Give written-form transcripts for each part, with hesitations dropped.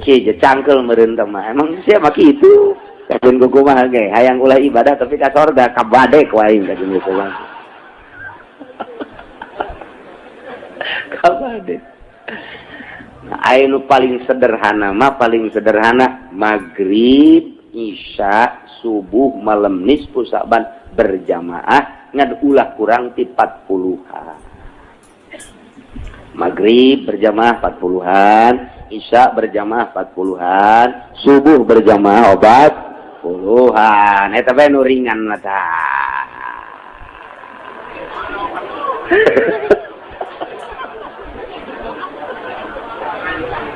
Kieu cangkel meureun teh mah. Emang sia mah kitu. Kajeun kumaha ge hayang ulah ibadah tapi ka sorga kabadek ku aing kajeun kumaha. Kabadek. Nah, anu paling sederhana mah paling sederhana maghrib, isya, subuh, malam nisfu Sa'ban berjamaah ngan ulah kurang ti 40-an. Maghrib berjamaah 40-an, isya berjamaah 40-an, subuh berjamaah obat puluhan. Eta bae nu ringan mah tah.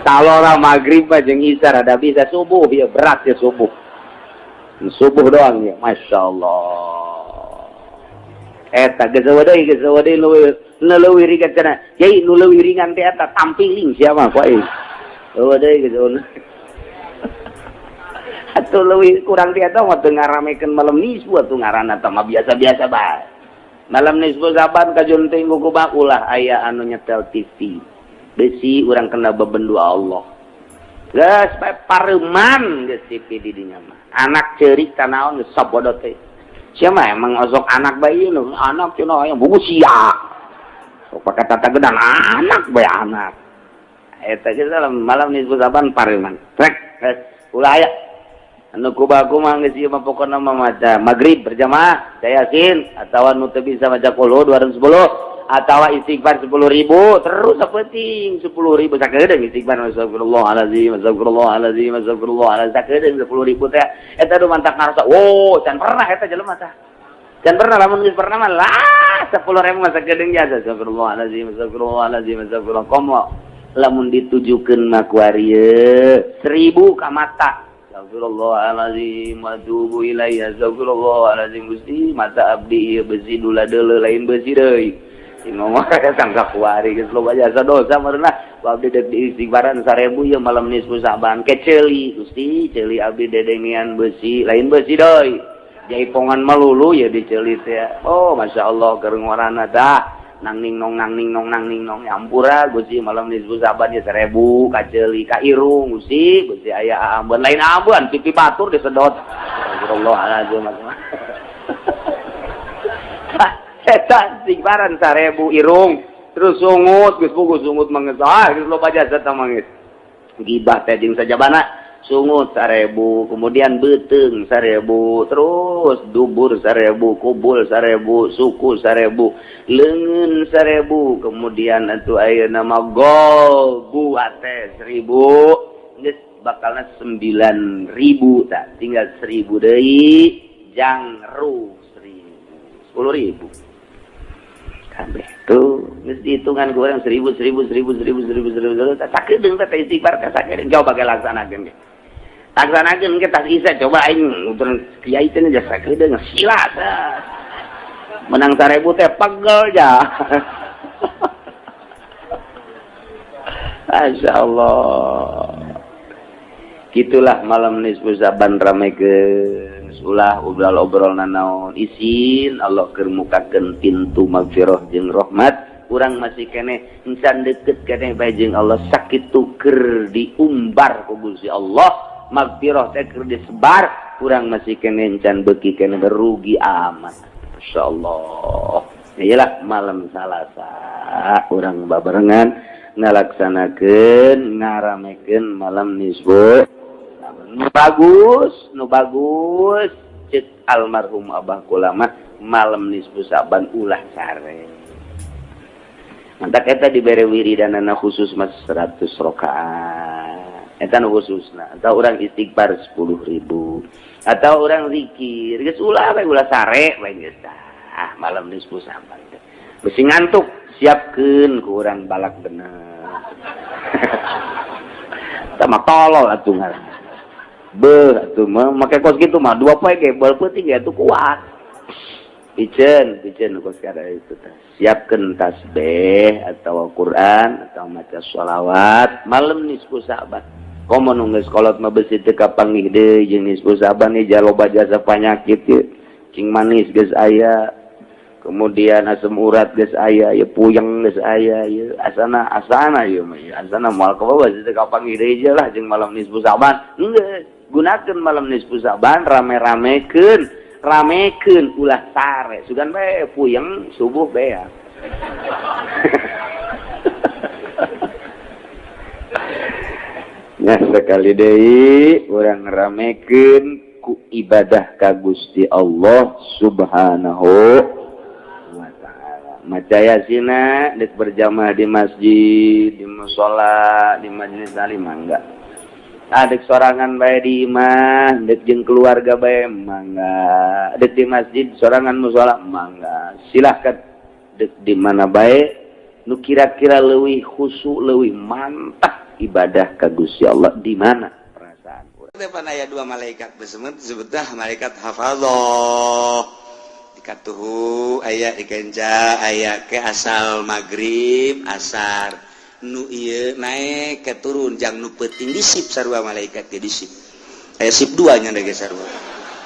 Talora maghrib jeung isya rada bisa, subuh ya berat ya subuh. Subuh doang ya, Masya Allah. Eta geus deui geus deui nu leuwih ringan cenah. Yai nu leuwih ringan teh eta tampiling sia mah ku aing. Eueuh deui geus. Atuh leuwih kurang teh eta mah teu ngaramekeun malam nisfu atuh ngaranna teh mah biasa-biasa bae. Malam nisfu Sa'ban kajun teh kumaha ulah aya anu nyetel TV. Besi urang kena bebendu Allah. Geus bae pareman geus TV di dinya mah. Anak ceurik tanaon geus sabodo teh. Sia mah emang osok anak bae nu anak cenah aya buku sia. Sok pake tata gedang anak bae anak. Eta geus malam nisfu Sa'ban pareman. Trek geus ulah aya. Anu kubaku mah geus ieu mah pokona mah maca maghrib berjamaah yasin atawa nu teu bisa maca qul 210 atawa istighfar 10.000 terus sapenting 10.000 sakedeung istighfar astagfirullahalazim astagfirullahalazim astagfirullahalazim sakedeung 10.000 teh eta nu mantak ngarasa wow can pernah eta jelema tah can pernah lamun geus pernah mah lah 10.000 mah sakedeung jasa astagfirullahalazim astagfirullahalazim astagfirullah komo lamun ditujukeun mah ku arieu 1.000 ka mata astagfirullahalazim wa atubu ilaihi astagfirullahalazim Gusti mata abdi ieu besi dula deuleu lain besi deui ngomong sangka kuari geus loba jasa dosa meureunna abdi deuk diistighfaran 1000 ieu malam nisfu Sa'ban ke ceuli Gusti ceuli abdi dedengean besi lain besi deui jaipongan melulu ya diceuli teh oh masyaallah keur ngorana tah nang ning nong nang ning nong nang ning nong ampura Gusti malam nisfu Sa'ban ya 1000 ka ceuli ka irung Gusti Gusti aya ambeun lain ambeun pipi batur disedot astagfirullahalazim eta istighfaran 1000 irung terus sungut geus puguh sungut mah geus ah geus loba jasa tah mah geus gibah teh jeung sajabana sungut 1000 kemudian beuteung 1000 terus dubur 1000 kubul 1000 suku 1000 leungeun 1000 kemudian atuh ayeuna mah golbu ate 1000 geus bakalna 9000 tah tinggal 1000 deui jangru 10.000 kabeh tuh geus dihitungan ku urang 1000 1000 1000 1000 1000 1000 tah sakedeung teh istighfar teh sakedeung coba ge laksanakeun ge laksanakeun ge tas isa coba aing nuturkeun kiai teh geus sakedeung sila tah menang 1000 teh pegel ja. Masyaallah gitulah malam nisfu Sa'ban ramekeun ulah obrol-obrol nanaon isin Allah keur mukakeun pintu magfirah jeung rahmat urang masih keneh encan deket keneh bae jeung Allah sakitu keur diumbar ku Gusti Allah magfirah teh keur disebar urang masih keneh encan beuki keneh rugi amat masyaallah iyalah malam Salasa urang babarengan ngalaksanakeun ngaramekeun malam nisfu nu bagus nu bagus cek almarhum Abah Kulama malam nisfu Sa'ban ulah sare mantak eta dibere wiridanana khusus mas 100 rakaat eta nu khususna atau urang istighfar 10.000 atau urang zikir geus ulah we ulah sare we geus tah malam nisfu Sa'ban besi ngantuk siapkeun ku urang balak bener sama tolol atuh ngaran beuh atuh mah make kos kitu mah 2 poe ge beul peuting ge atuh kuat piceun piceun kos kada itu teh siapkeun tasbih atau Quran atau maca sholawat malam nisfu Sa'ban komo nu geus kolot mah beusi teu kapanggih deui jeung nisfu Sa'ban ieu loba jasa panyakit ieu cing manis geus aya Kemudian asam urat geus aya ya, puyeng geus aya ya, asana asana ieu mah ya, asana moal ka bawah teu kapanggih deui lah jeung malam nisfu Sa'ban. Geus, gunakeun malam nisfu Sa'ban, rame-ramekeun, ramekeun, ulah sare. Sugan bae puyeng, subuh beak. Ya, sekali deui urang ramekeun ku ibadah ka Gusti Allah Subhanahu wa ta'ala. Maca yasina dek berjamaah di masjid, di mushola, di majelis taklim, mangga. Adek sorangan bae di imah, dek jeung keluarga bae, mangga. Dek di masjid sorangan, mushola, mangga. Silahkan dek di mana bae nu kira-kira leuwih khusyuk, leuwih mantap ibadah ka Gusti Allah, di mana perasaan urang. Depan aya dua malaikat besemet, disebutlah malaikat hafadzah. Dikatuhu aya dikenca, aya ke asal maghrib asar nu ieu naik ke turun jang nu peuting, disip sarua malaikat ge, disip aya sip dua nya ge sarua.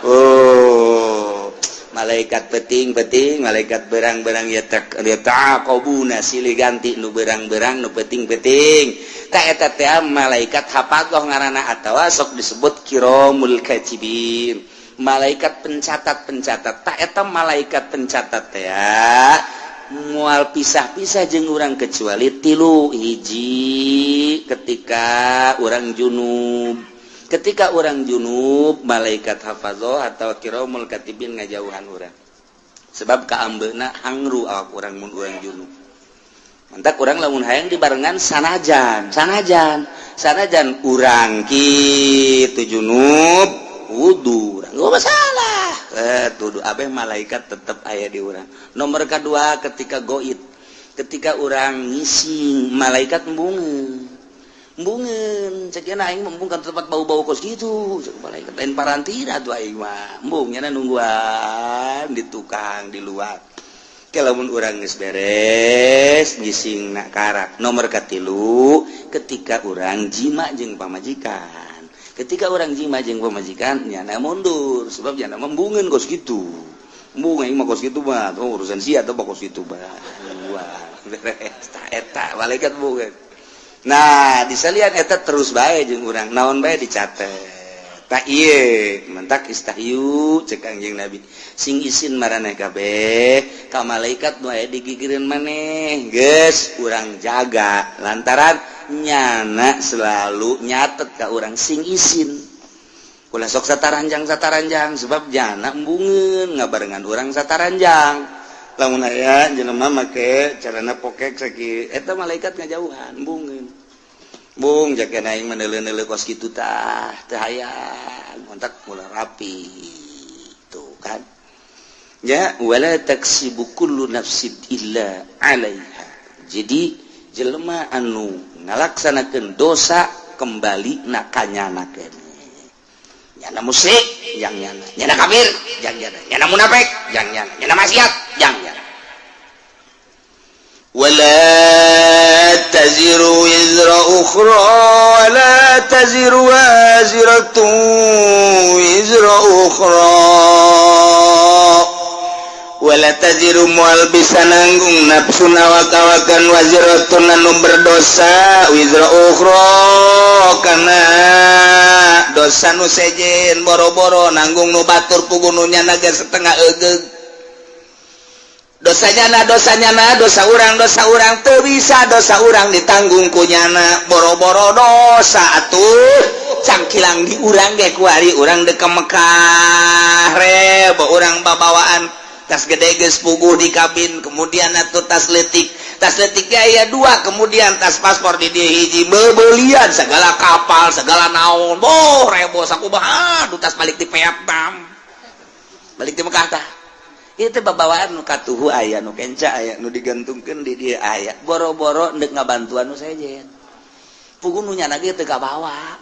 Oh, malaikat peting-peting, malaikat berang-berang ya, tak ya taqabuna, silih ganti nu berang-berang, nu peting-peting. Tak eta teh malaikat hafadzah ngaranna atawa sok disebut kiramul katibin, malaikat pencatat-pencatat. Tak eta malaikat pencatat teh mual pisah-pisah jeung urang kecuali tilu hiji: ketika urang junub. Ketika urang junub, malaikat hafadzah atau kiramul katibin ngajauhan urang, sebab kaambeuna hangru awak urang mun urang junub. Mantak urang lamun hayang dibarengan, sanajan sanajan sanajan urang kitu junub, wudu urang nggak masalah, tuduh abeh malaikat tetep aya di urang. Nomor kedua, ketika goib, ketika urang ngising, malaikat embungeun embungeun. Cek aing embung kan tempat bau-bau kos gitu. Cek malaikat, lain parantina tuh aing mah embung, nyana nungguan di tukang di luar. Lamun urang geus beres ngising nak karak. Nomor katilu, ketika urang jima jeung pamajikan. Ketika urang jima jeung pamajikan, nyana mundur, sebab nyana embungeun kos gitu. Embung aing mah kos gitu mah, oh, urusan sia atau kos gitu mah. Wah, beres eta malaikat embungeun. Nah, disalian eta terus bae jeung urang, naon bae dicatet. Tak ieu mentak istahyu, cek Kangjeng Nabi, sing isin maraneh kabeh ka malaikat nu aya digigireun maneh. Geus urang jaga lantaran nyana selalu nyatet ka urang. Sing isin, ulah sok sataranjang sataranjang, sebab jana embungeun ngabarengan urang sataranjang. Lamun aya jelema make carana pokek sakieu, eta malaikat ngajauhan, embungeun. Bung jaga aing meneuleuh-neuleuh kos kitu tah teu hayang kontak, mula rapi tuh kan ya. Wala taksibu kullu nafsin illa 'alaiha. Jadi jelema anu ngalaksanakeun dosa, kembali na kanyana keneh. Nyana musyrik jang nyana, nyana kafir jang nyana, nyana munafik jang nyana, nyana maksiat jang nyana. ولا تزر وزر أخرى ولا تزر وازرة وزر أخرى. ولا تزر moal bisa nanggung nafsun awak-awakan, waziratun anu berdosa, wizra ukhra kana dosa nu sejen. Boro-boro nanggung nu batur, puguh nu nyana ge setengah egeug dosanya. Na dosanya, na dosa urang, dosa urang teu bisa dosa urang ditanggung ku nyana. Boro-boro dosa atuh cangkilang di urang ge. Kuari urang dek ke Mekah, rebo urang babawaan tas gede geus puguh di kabin, kemudian atuh tas letik, tas letik aya dua, kemudian tas paspor di dieu hiji, bebelian segala kapal segala naon. Boh, rebo sakumaha. Aduh, tas balik di Vietnam, balik di Mekah tah. Itu babawaan nu katuhu aya, nu kenca aya, nu digantungkeun di dieu aya. Boro-boro ndek ngabantuan nu sejen, puguh nu nyana ge teu kabawa.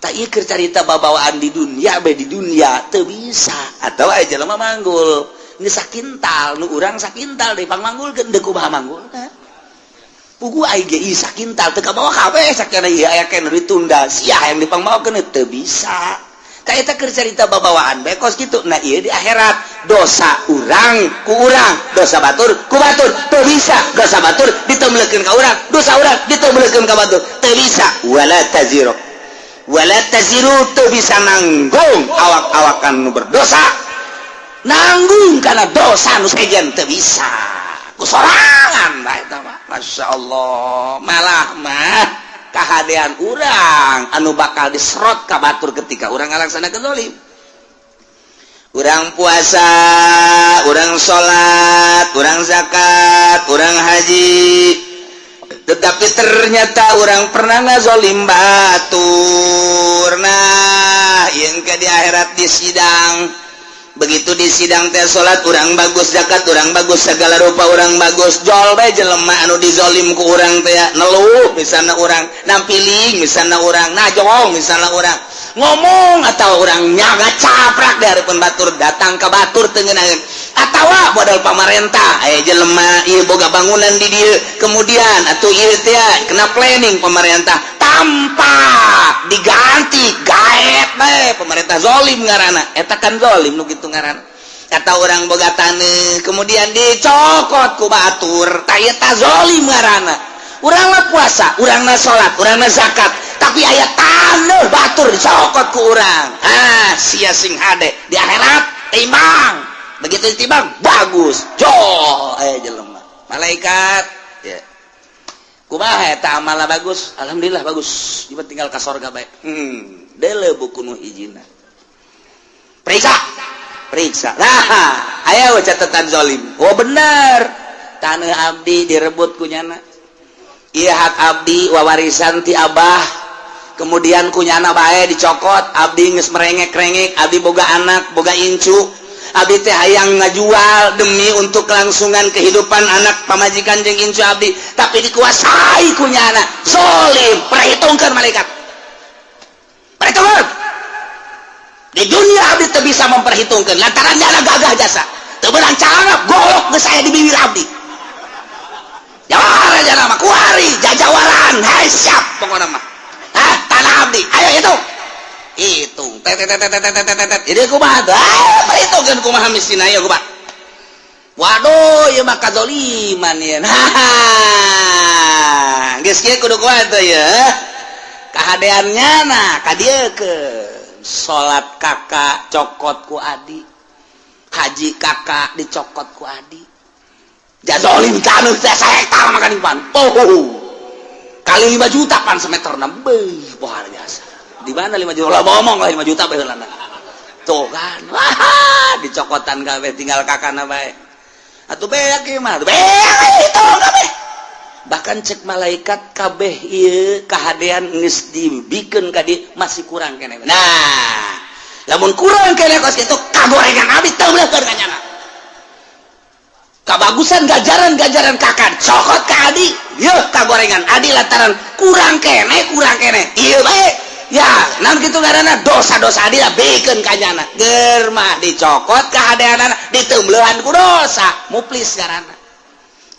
Tak ieu keur carita babawaan di dunia bae, di dunia teu bisa. Atau aya jelema manggul geus sakintal, nu urang sakintal deui pangmanggulkeun, deuk kumaha manggulna? Puguh aing ge ieu sakintal teu kabawa kabeh. Sakana ieu aya keneh ditunda, sia yang dipangmawakeun teu bisa. Tah, eta keur carita babawaan bae kos kitu. Nah, ieu di akhirat dosa urang ku urang, dosa batur ku batur. Teu bisa dosa batur ditemblekeun ka urang, dosa urang ditemblekeun ka batur, teu bisa. Wala taziru, wala taziru, teu bisa nanggung awak-awakan nu berdosa, nanggung karena dosa nu sejen teu bisa ku sorangan bae eta mah. Masya Allah, malah mah kahadean urang anu bakal diserot ka batur ketika urang ngalaksanakeun zalim. Urang puasa, urang salat, urang zakat, urang haji, tetapi ternyata urang pernah ngazolim batur. Nah, yang ke di akhirat di sidang, begitu di sidang teh, salat urang bagus, zakat urang bagus, segala rupa urang bagus, jol bae jelema anu dizolim ku urang teh neluh. Misalnya urang nampiling, misalnya urang najong, misalnya urang ngomong atau urang nyaga caprak dari batur, datang ke batur tengenaheun atau modal pamarentah aya jelema ieu boga bangunan di dieu, kemudian atau ieu teh kena planning pemerintah tanpa diganti, gaet bae pemerintah, zolim ngaranna eta kan, zolim nu kitu ngaranna. Kata urang boga taneuh, kemudian dicokot ku batur, tah eta zolim ngaranna. Urang mah puasa, urang mah salat, urang mah zakat, tapi aya taneuh batur dicokot ku urang. Ah, sia sing hade di akhirat timbang. Begitu ditimbang bagus, jol aya jelema malaikat ya, kumaha eta amalna? Bagus, alhamdulillah bagus, ieu tinggal ka sorga bae. Deuleu buku nu hijina, periksa, periksa. Nah, aya catatan zolim. Oh, bener, tanah abdi direbut ku nyana. Iya, hak abdi wawarisan ti abah, kemudian ku nyana bae dicokot. Abdi geus merengek-rengek, abdi boga anak, boga incu, abdi teh hayang ngajual demi untuk kelangsungan kehidupan anak, pamajikan jeung incu abdi, tapi dikuasai ku nyana. Zolim. Perhitungkan malaikat, perhitungkan. Di dunia abdi teu bisa memperhitungkan lantaran nyana gagah jasa, teu beunang cangap golok geus aya di bibir abdi. Jawara jana mah kuari jajawaran. Hai, siap pokokna mah. Ah, tanah abdi ayo hitung, hitung, tet tet tet tet tet tet tet. Ini kumaha tuh? Ah, perhitungkeun kumaha mistina ya, kumaha? Waduh, ieu mah kazoliman ieu. Nah, geus kieu kudu kumaha tuh ya kahadeannya? Nah, ka dieu ke salat kakak cokot ku adi, haji kakak dicokot ku adi, jazolim taneuh teh sahektar makan pan. Oh, kali 5 juta pan semeter. Beuh, luar biasa. Di mana 5 juta lah, ngomong lah 5 juta bae heulana. Tuh kan, wah, dicokotan kabeh, tinggal kakana bae. Atuh beak ieu mah, beak itu kabeh. Bahkan cek malaikat, kabeh ieu kahadean geus dibikeun ka dieu, masih kurang keneh. Nah, lamun kurang keneh kos kitu, kagorengan abdi teu ka nyana. Kabagusan gajaran-gajaran kakak cokot ke adi, yeuh kagorengan adi lantaran kurang keneh, kurang keneh ieu bae ya. Naon kitu ngaranna? Dosa-dosa adi lah bikeun ka nyana. Ger mah dicokot kahadeanana, diteumbeuhan ku dosa. Muflis ngaranna.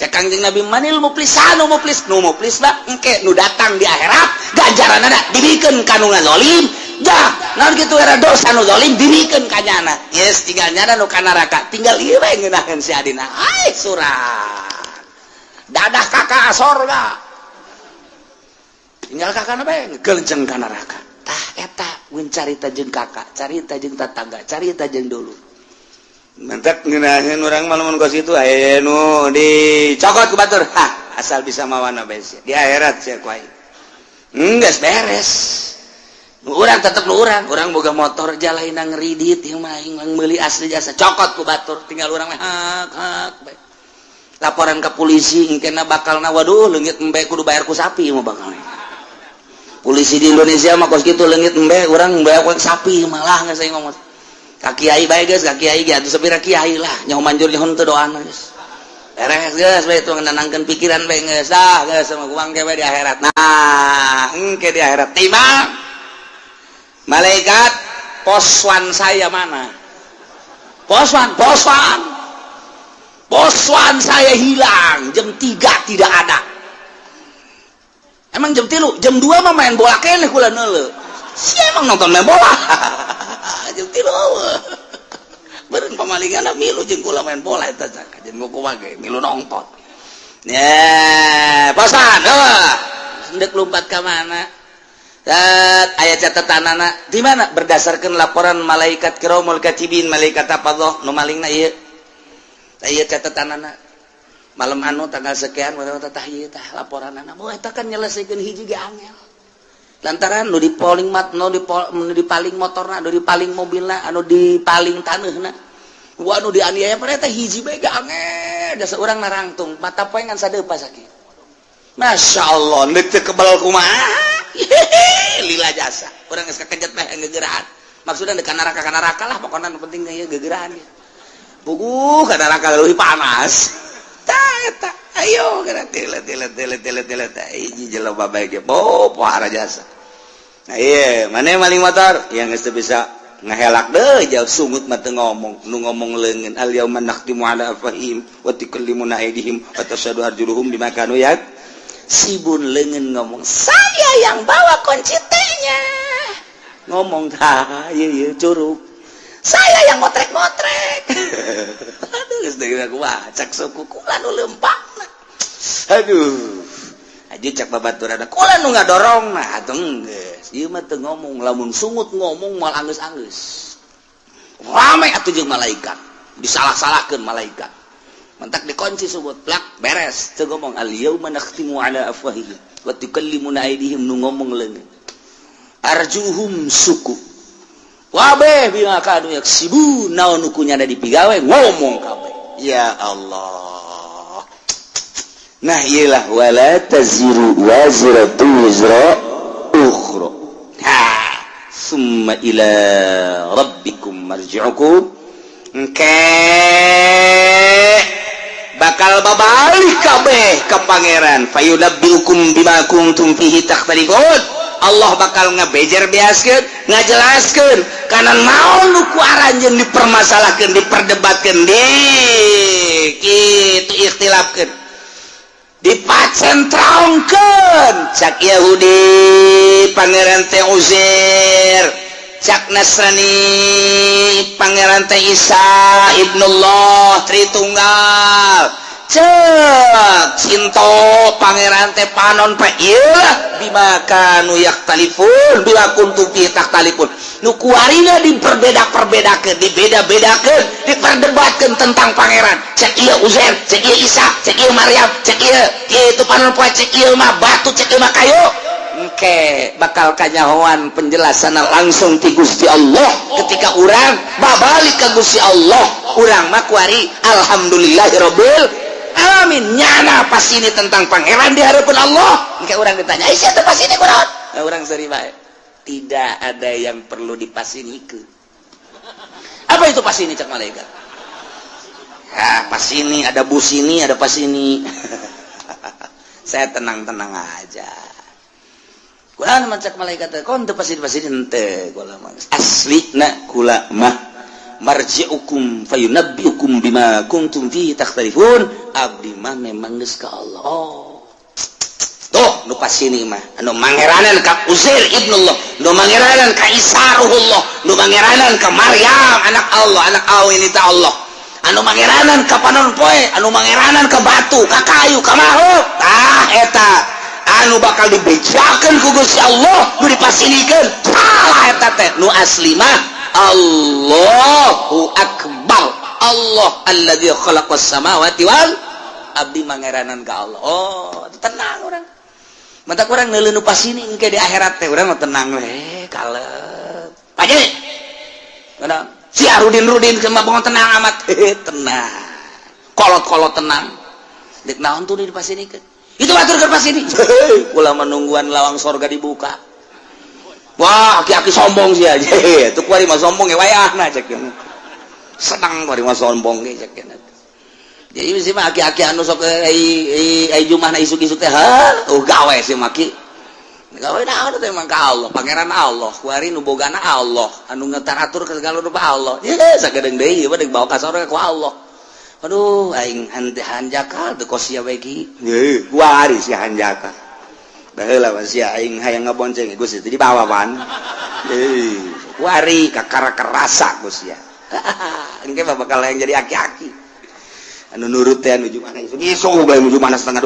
Cek Kangjeng Nabi, manil muflis? Anu muflis, nu muflis mah engke nu datang di akhirat, ganjaranana dibikeun ka nu ngazolim. Jah, naon kitu era? Dosa nu zalim dibikeun ka nyana. Yes, tinggal nyana nu ka neraka, tinggal ieu bae ngeunaheun si adina. Ai surat dadah kakak sorga, tinggal kakak bae ngegelenceng ka neraka. Tah, eta mun carita jeung kakak, carita jeung tetangga, carita jeung dulu. Mentek ngeunaheun urang mah lamun kos kitu, aya nu dicokot ku batur. Hah, asal bisa mawana bae sia. Di akhirat sia ku aing. Geus beres. Nu urang tetep nu urang, urang boga motor jalaina ngeridit ieu mah, aing meuli asli jasa, cokot ku batur, tinggal urang mah hak hak bae. Laporan ke polisi engkena bakalna, waduh, leungit embe kudu bayar ku sapi mah bakal. Polisi di Indonesia mah kos kitu, leungit embe urang bayar ku sapi malah. Geus saya ngomong ka kiai bae geus, ka kiai ge atuh sapira kiai lah nyaho manjur nyaho teu doana. Geus beres, geus bae itu nenangkeun pikiran bae, geus dah, geus sama kuang ke di akhirat. Nah, engke di akhirat timbang malaikat, poswan saya mana? Poswan, poswan, poswan saya hilang jam 3, tidak ada. Emang jam 3, jam 2 mah main bola keneh kula neuleu. Si emang nonton main bola. jeung tilu. Beureun pamalingan milu jeung kula main bola eta, cak jeung kumaha ge milu nonton. Ya, pasan, oh. Ndek lompat ka mana? Aya catatan anak di mana berdasarkan laporan malaikat kiromul katibin, malaikat apa nu malingna ieu. Ieu catatan anak malam anu tanggal sekian tah, ieu tah laporan anak. Oh, eta kan nyelesaikan hiji ge angel, lantaran nu dipaling mat, nu dipaling motorna, nu dipaling mobilna, anu dipaling taneuhna, wah, nu dianiaya pada eta hiji bae ge angel. Jasa urang narangtung mata poe ngan sadeupa sakit. Masya Allah, ndek teu kebal kumaha? Lila jasa urang geus kakejet mah gegeraan. Maksudnya ka neraka, ka neraka lah pokoknya, nu penting ieu gegeraan ya. Puguh ka neraka leuwih panas. Tah eta, ayo geura tile tile tile tile tile tah hiji jelema bae ge oh pohara jasa. Nah, iya, mana maling motor yang geus teu bisa ngahelak deh jauh sungut mah teu ngomong, nu ngomong leungeun. Al yauma nakhtimu ala afwahihim wa tukallimuna aydihim wa tashhadu arjuluhum bima kanu yaksibun. Leungeun ngomong, "Saya yang bawa kunci T-nya." Ngomong tah ieu ieu curug, "Saya yang motrek-motrek." Aduh, geus deui kumaha cak suku kula nu leumpangna. Aduh, aja cak babaturan kula nu ngadorong. Nah, atuh geus ieu mah teu ngomong. Lamun sungut ngomong moal anggeus-anggeus rame atuh jeung malaikat, disalah-salahkeun malaikat. Mentak dikunci sungut plak beres, teu ngomong. Al yauma nakhtimu ala afwahihim wa tukallimuna aydihim, nu ngomong leungeun, arjuhum suku wabeh bima kanu yaksibun. Naon nu kunyana dipigawe ngomong kabeh. Ya Allah. Nah, iyalah, wala taziru waziratu wizra ukhra. Ha, summa ila rabbikum marji'ukum. Engke bakal babalik kabeh ke Pangeran. Fayunabbiukum bima kuntum fihi takhtalifun. Allah bakal ngebejer beaskeun, ngajelaskeun kana naon nu ku aranjeun dipermasalahkeun, diperdebatkeun, di kitu ikhtilafkeun, dipacentrongkeun. Cak Yahudi Pangeran teh Uzair, cak Nasrani Pangeran teh Isa Ibnullah Tritunggal, cek Sinto Pangeran teh panon pe. Iyalah, bima kanu yakhtalifun, bima kuntum fi takhtalifun, nu kuarina diperbeda-perbedakeun, dibeda-bedakeun, diperdebatkeun tentang Pangeran. Cek ieu Uzair, cek ieu Isa, cek ieu Maryam, cek ieu ieu itu panon poe, cek ieu mah batu, cek ieu mah kayu. Engke bakal kanyahoan penjelasan langsung ti Gusti Allah ketika urang babalik ke Gusti Allah. Urang mah kuari alhamdulillahirabbil alamin, nyana pas ini tentang Pangeran di hadapan Allah. Engke urang ditanya, "Ih, siapa pas ini kunaon?" Nah, urang seri bae, tidak ada yang perlu dipasinikeun. "Apa itu pas ini?" cak malaikat. Ya, pas ini ada bus, ini ada pas ini. Saya tenang-tenang aja. Kula mah cak malaikat, kon teu pasti pasti henteu kula mah. Asli na kula mah marji'ukum fayunabbiukum bima kuntum fihi takhtalifun. Abdi mah memang geus ka Allah. Oh. Tuh nu pasini mah anu mangeranan ka Uzair ibnullah, nu mangeranan ka Isa ruhullah, nu mangeranan ka Maryam anak Allah, anak awin itu Allah, anu mangeranan ka panon poe, anu mangeranan ka batu, ka kayu, ka makhluk. Tah, eta anu bakal dibejakeun ku Gusti Allah, nu dipasinikeun salah eta teh. Nu asli mah Allahu akbar, Allah alladzi khalaqas samawati wal abdi mangeranan ka Allah. Oh, tenang urang. Mata kurang neuleuh nu pasini engke di akhirat teh urang mah tenang we, kalep. Paje. Mana? Si Arudin Rudin sama bangun tenang amat. Tenang. Kolot-kolot tenang. Dek naon tuh di pasinikeun? Itu batur ke pasini. Kula menungguan lawang sorga dibuka. Wah, aki-aki sombong sih aja. Itu kuari mah sombong ya wayahna cek. Senang kuari mah sombong ge cek. Jadi mesti mah aki-aki anu sok ai ai jumahna isuk-isuk teh, ha, oh gawe sih maki. Gawe naon teh emang ka Allah, Pangeran Allah, kuari nu bogana Allah, anu ngetaratur ke segala rupa Allah. Ye, sagedeung deui ieu mah deuk bawa ka sorga ku Allah. Aduh, aing hante hanjakal teu kos sia we ki. Ye, kuari si hanjakal. Baheula mah sia aing hayang ngabonceng Gusti dibawa pan. Heuh. Kuari kakara kerasa Gus ya. Engke mah bakal yang jadi aki-aki anu nurut teh nuju mana isuk bae, nuju mana 11.30.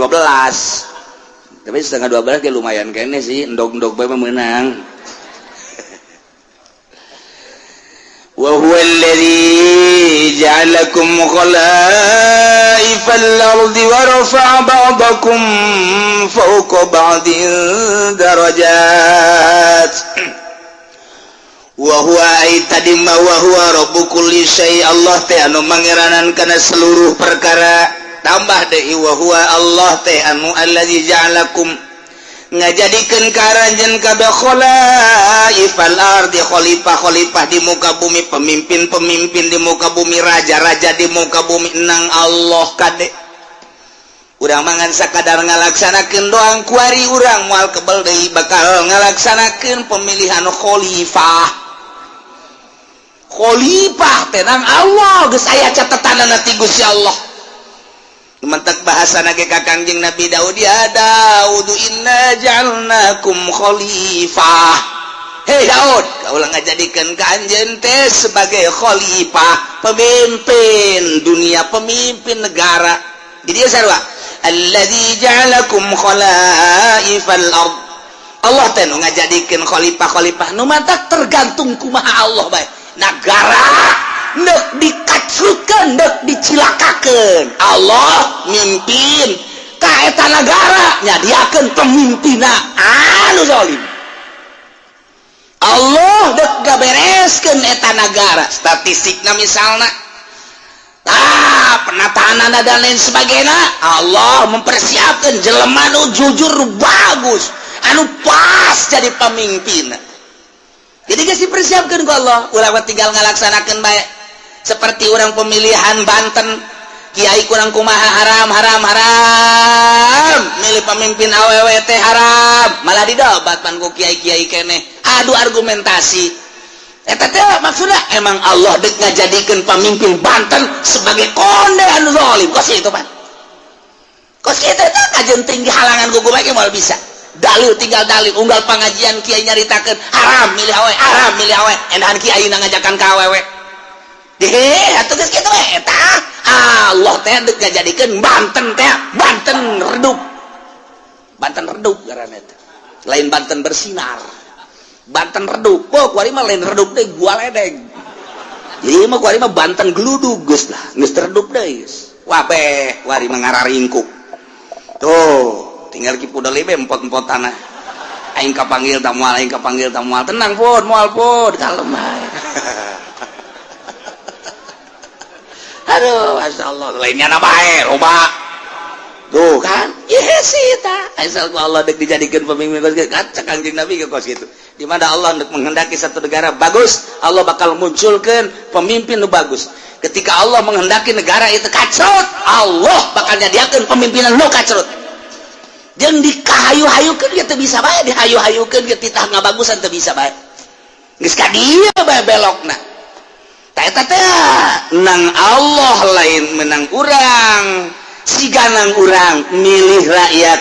Tapi 11.30 dia lumayan kene sih, endog-endog bae mah meunang. Wa huwa alladhi ja'alakum khalaifal ardi wa rafa'a ba'dakum fawqa ba'din darajat. Wa huwa ay tadi ma wa huwa rabbu kulli syai', Allah teh anu mangeranan kana seluruh perkara. Tambah deui, wa huwa Allah teh anu alladzi ja'alakum ngajadikeun ka aranjeun kabeh khalaifal ardi, khalifah-khalifah di muka bumi, pemimpin-pemimpin di muka bumi, raja-raja di muka bumi. Nang Allah kade, urang mangan sakadar ngalaksanakeun doang. Kuari urang moal kebel deui bakal ngalaksanakeun pemilihan khalifah. Khalifah teh nang Allah, geus aya catetanana ti Gusti Allah. Mentek bahasa nage ka Kangjeng Nabi Daud, ya Daud, inna ja'alnakum khalifah. Hei Daud, kaulah ngajadikeun ka anjeun teh sebagai khalifah, pemimpin dunia, pemimpin negara. Di dieu sarua, alladzi ja'alakum khalaifal ard. Allah teh nu ngajadikeun khalifah-khalifah nu matak tergantung kumaha Allah bae. Nagara nek dikacrutkeun, nek dicilakakeun, Allah mimpin ka eta nagara, nyadiakeun pemimpinna anu zalim. Allah dek gabereskeun eta nagara, statistikna misalna, ah, penataan dan lain sebagainya, Allah mempersiapkan jelema nu jujur, nu bagus, anu pas jadi pemimpin. Jadi geus dipersiapkan ku Allah, ulah tinggal ngalaksanakeun bae. Seperti orang pemilihan Banten, kiai kurang kumaha, haram, haram, haram, milih pemimpin awewe teh haram, malah didobat pan ku kiai-kiai keneh, adu argumentasi. Eta teh maksudnya emang Allah dek ngajadikeun pemimpin Banten sebagai konde anu zalim. Kos itu pan, kos kitu teh kajen tinggi halangan ku bae moal bisa. Dalil tinggal dalil, unggal pengajian kiai nyaritakeun haram milih awewe, haram milih awewe, endahan kiai ngajakan ka awewe deh atuh. Geus kitu we eta Allah teh dek ngajadikeun Banten teh Banten redup. Banten redup ngaranna teh, lain Banten bersinar, Banten redup. Oh, kuari mah lain redup deh, gua ledeng. Jadi mah kuari mah Banten geludug, geus lah, geus redup deui geus. Wabeh kuari mah ngararingkuk tuh, tinggal ki pudel be empot-empot tanah. Aing kapanggil tak moal, aing kapanggil tak moal. Tenang pun, moal pun, kalem bae. Aduh, masya Allah, lainnya na bae loba tuh kan. Iya sih ta, asal ku Allah dek dijadikan pemimpin kos kitu. Kan cek Kangjeng Nabi ke kos gitu, di mana Allah dek menghendaki satu negara bagus, Allah bakal munculkan pemimpin nu bagus. Ketika Allah menghendaki negara itu kacrut, Allah bakal nyadiakeun pemimpinan nu kacrut. Jeung dikahayu-hayukeun ge teu bisa bae, dihayu-hayukeun ge titah ngabagusan teu bisa bae, geus ka dieu bae belokna. Ta eta teh nang Allah, lain menang urang. Siganang urang milih rakyat,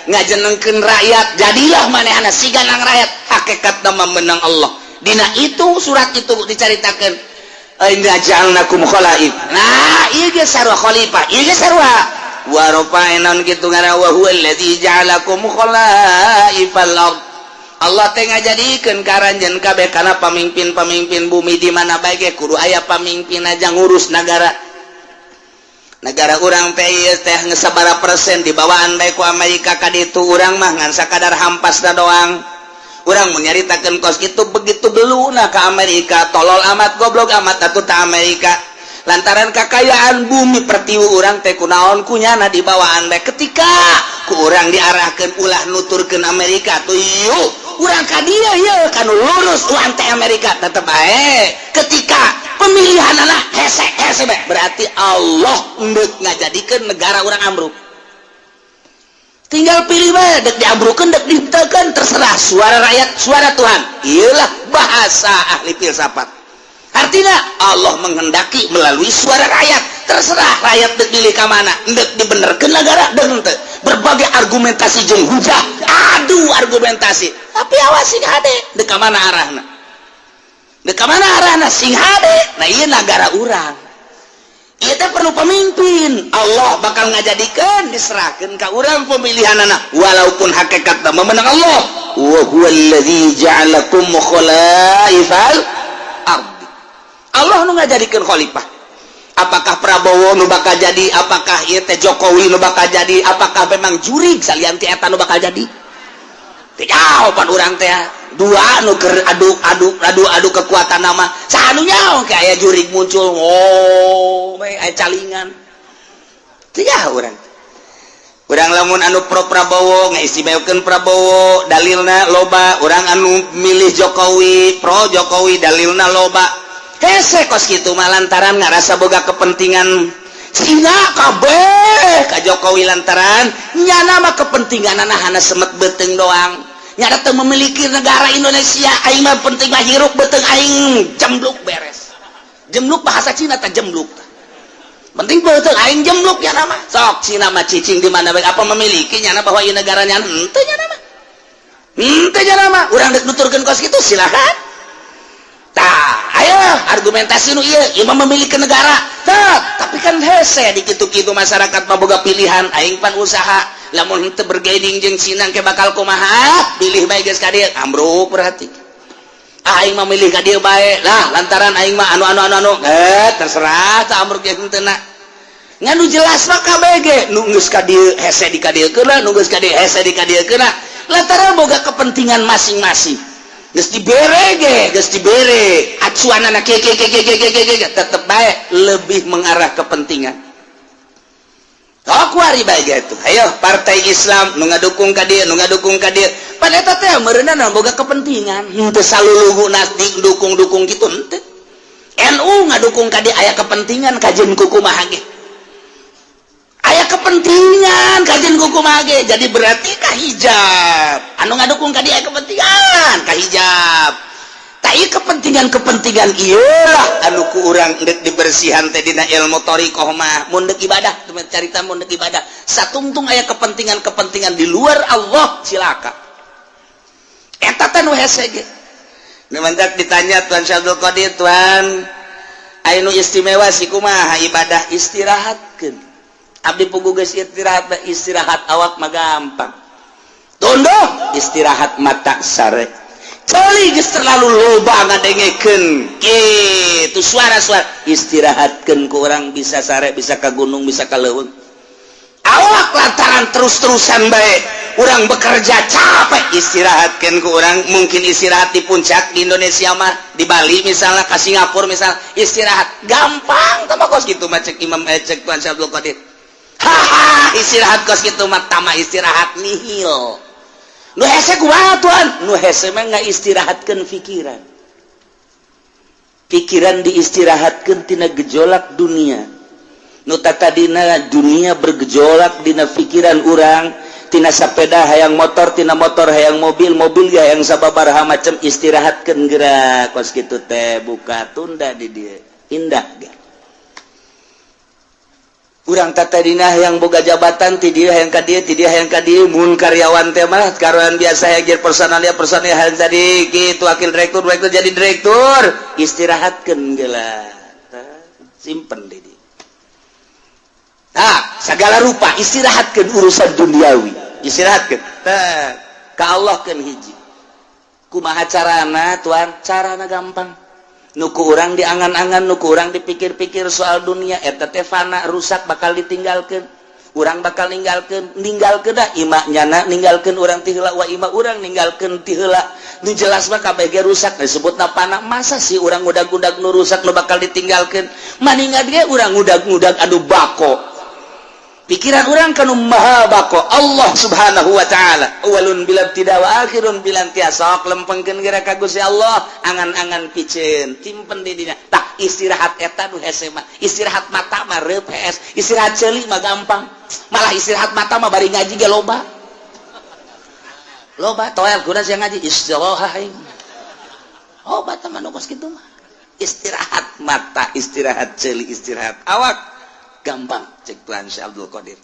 ngajenengkeun rakyat, jadilah manehna siganang rakyat. Hakikat nama menang Allah. Dina itu surat itu dicaritakeun, inna ja'alnakum khalaif. Nah, ieu ge sarua khalifah, ieu ge sarua wa rafa'na kitu ngaran, wa huwa alladzi ja'alakum khalaifal ard. Allah teh ngajadikeun ka aranjeun kabeh kana pamimpin-pamimpin bumi. Di mana bae ge kudu aya pamimpin aja ngurus nagara. Negara urang teh teh sabaraha persen dibawaan bae ku Amerika ka ditu. Urang mah ngan sakadar hampasna doang. Urang menyaritakeun kos kitu, begitu beluna ke Amerika, tolol amat, goblok amat atuh ta Amerika, lantaran kakayaan bumi pertiwi urang teh kunaon kunyana dibawaan bae. Ketika ku urang diarahkeun ulah nuturkeun Amerika tuh, yuk urang ka dieu yeuh kanu lurus urang teh Amerika tetep bae. Ketika pemilihan anak hese hese bae, berarti Allah endek ngajadikeun negara urang ambruk. Tinggal pilih bae, dek diambrukeun, dek ditekan, terserah. Suara rakyat suara Tuhan, iyalah bahasa ahli filsafat. Artinya Allah menghendaki melalui suara rakyat, terserah rakyat dek pilih ka mana, dek dibenerkeun negara dek henteu. Berbagai argumentasi jeung hujah, adu argumentasi, tapi awas sih hade dek ka mana arahna. Dek ka mana arahna? Sing hade. Nah, ieu nagara urang. Ieu teh perlu pemimpin. Allah bakal ngajadikeun, diserahkeun ka urang pemilihanana, walaupun hakikatna memenang Allah. Wa huwallazi ja'alakum khalaifal ardi. Allah nu ngajadikeun khalifah. Apakah Prabowo nu bakal jadi, apakah ieu teh Jokowi nu bakal jadi, apakah memang jurig salian ti eta nu bakal jadi? Teu jawaban urang teh. Dua nu keur adu adu adu adu kekuatan nama, saha nu nyaho kayak jurig muncul, oh, aya calingan. Teu nyaho urang. Urang lamun anu pro Prabowo ngaistimewakeun Prabowo, dalilna loba. Urang anu milih Jokowi, pro Jokowi, dalilna loba. Hese kos kitu mah lantaran ngarasa boga kepentingan. Cina kabeh ka Jokowi lantaran nyana mah kepentingan hana semet beuteung doang. Nyana teu memiliki negara Indonesia. Aing mah penting mah hirup beuteung aing jembluk, beres. Jembluk bahasa Cina tah, jembluk. Penting beuteung aing jembluk ya nama. Sok Cina mah cicing di mana bae, apa memiliki nyana bahwa ieu negaranya? Henteu nyana mah. Henteu nyana mah. Urang dek nuturkeun kos kitu silakan. Tah, ayo argumentasi nu ieu, ieu mah memiliki negara. Tah, tapi kan hese di kitu-kitu masyarakat mah boga pilihan. Aing pan usaha, lamun henteu bergaining jeung Cina ke bakal kumaha? Pilih bae geus ka dieu, ambruk berarti. Aing mah milih ka dieu bae lah lantaran aing mah anu anu anu anu, eh terserah tah, ambruk jeung henteu na. Ngan nu jelas mah KBG nu geus ka dieu hese di ka dieu keuna, nu geus ka dieu hese di ka dieu keuna lantaran boga kepentingan masing-masing. Geus dibere ge, geus dibere acuanana ke ke ke ke ke ke ke, tetep bae lebih mengarah kepentingan. Oh, kuari bae gitu. Ayo Partai Islam nu ngadukung ka dieu, nu ngadukung ka dieu. Pan eta teh meureunna boga kepentingan. Henteu salulugu dukung-dukung gitu henteu. NU ngadukung ka dieu aya kepentingan, kajeun kumaha ge. Aya kepentingan kajeun kumaha ge. Jadi berarti ka hijab. Anu ngadukung ka dieu aya kepentingan ka hijab. Tai kepentingan-kepentingan iyalah anu ku urang dek dibersihan teh dina ilmu thoriqoh mah. Mun deuk ibadah, carita mun deuk ibadah satungtung aya kepentingan-kepentingan di luar Allah, cilaka. Eta teh nu hese ge. Nu mantak ditanya Tuan Syekh Abdul Qadir, "Tuan, aya nu istimewa sih kumaha ibadah?" "Istirahatkeun. Abdi puguh geus istirahat, istirahat awak mah gampang. Tunduh, istirahat mata sare. Ceuli geus terlalu loba ngadengekeun kitu suara-suara, istirahatkeun ku urang bisa sare, bisa ka gunung, bisa ka leuweung. Awak lantaran terus-terusan bae urang bekerja capek, istirahatkeun ku urang mungkin istirahat di puncak di Indonesia mah, di Bali misalnya, ke Singapura misalnya, istirahat gampang tah kos kitu mah." Cek Imam, eh, cek Tuan Syekh Abdul Qadir, "Haha, istirahat kos kitu mah tama istirahat nihil. Nu hese kumaha, Tuan?" "Nu hese mah ngaistirahatkeun pikiran. Pikiran diistirahatkeun tina gejolak dunia. Nu tadina dunia bergejolak dina pikiran urang, tina sepeda hayang motor, tina motor hayang mobil, mobil ya hayang sababaraha macam, istirahatkeun gerak kos kitu teh, buka tunda di dieu indah ge. Urang tadina yang boga jabatan ti dieu hayang ka dieu, ti dieu hayang ka dieu. Mun karyawan teh mah karyawan biasa yang jadi personalia, personalia hayang jadi kitu, wakil direktur, direktur, jadi direktur, istirahatkeun geula, simpen di dieu. Nah, segala rupa istirahatkeun urusan duniawi, istirahatkeun tah ka Allah keun hiji. Kumaha carana, Tuan?" "Carana gampang. Nu ku urang diangan-angan, nu ku urang dipikir-pikir soal dunia eta teh fana, rusak, bakal ditinggalkeun. Urang bakal ninggalkeun, ninggalkeun dah ima nyana ninggalkeun urang ti heula, wa ima urang ninggalkeun ti heula. Nu jelas mah kabeh ge rusak, disebutna fana. Masa sih urang ngudag-ngudag nu rusak, nu bakal ditinggalkeun? Maningan ge urang ngudag-ngudag anu bako. Pikiran urang kanu maha bako, Allah Subhanahu wa Ta'ala, awalun bila tidak wa akhirun bila intiha. Sok lempengkeun geura ka Gusti Allah, angan-angan piceun simpen di dinya." Tah, istirahat eta nu hese mah. Istirahat mata mah reup hees, istirahat ceuli mah gampang. Malah istirahat mata mah bari ngaji ge loba. Loba toel guna sia ngaji istirahat aing. Obat mah nu kos kitu mah. Istirahat mata, istirahat ceuli, istirahat awak gampang cek Tuan Syekh Abdul Qadir.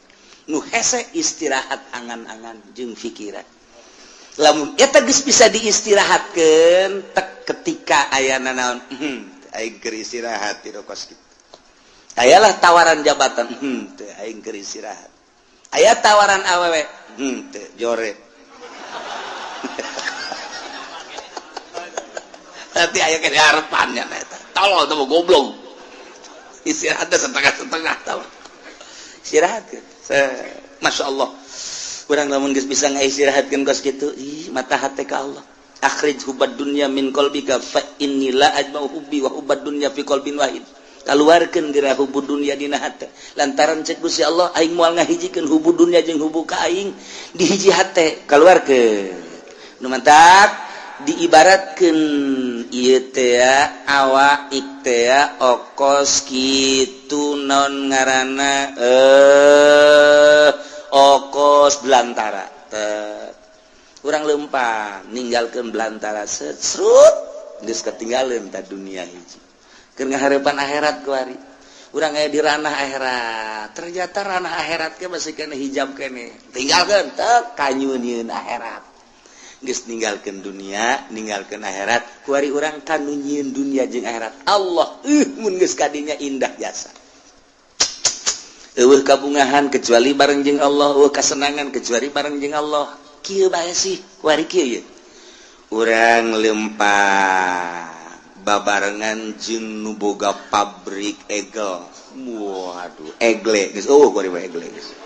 Nu hese istirahat angan-angan jeung pikiran. Lamun eta geus bisa diistirahatkeun tek. Ketika ayana naon, aing keur istirahat di kos kitu. Ayalah tawaran jabatan, teu, aing keur istirahat. Aya tawaran awewe, teu, jore. Nanti aya kene harapannya eta. Tolol teh goblok. Istirahat setengah-setengah tau. Istirahat. Masya Allah. Kurang lamun geus bisa ngaistirahatkeun kos kitu, ih mata hate ka Allah. Akhrij hubbad dunya min qalbika fa inni la ajma'u hubbi wa hubbad dunya fi qalbin wahid. Kaluarkeun geura hubbu dunya dina hate. Lantaran cek Gusti Allah aing moal ngahijikeun hubbu dunya jeung hubbu ka aing di hiji hate. Kaluarkeun. Nu mantak diibaratkeun ieu teh awak teh okos kitu naon ngaranna okos belantara. Urang lempang ninggalkeun belantara serut geus ketinggalan ta dunia hiji. Keur ngaharepan akhirat kuari. Urang aya di ranah akhirat. Ternyata ranah akhirat ke masih kena hijab kene. Tinggalkeun teu kanyunieun akhirat. Geus ninggalkeun dunia, ninggalkeun akhirat, kuari urang kanu nyieun dunia jeung akhirat. Allah mun geus kadinya indah jasa. Eueuh kabungahan kecuali bareng jeung Allah, eueuh kasenangan kecuali bareng jeung Allah. Kieu bae sih, kuari kieu ye. Urang lempang babarengan jeung nu boga pabrik egel. Waduh, egle geus eueuh kuari mah egle geus.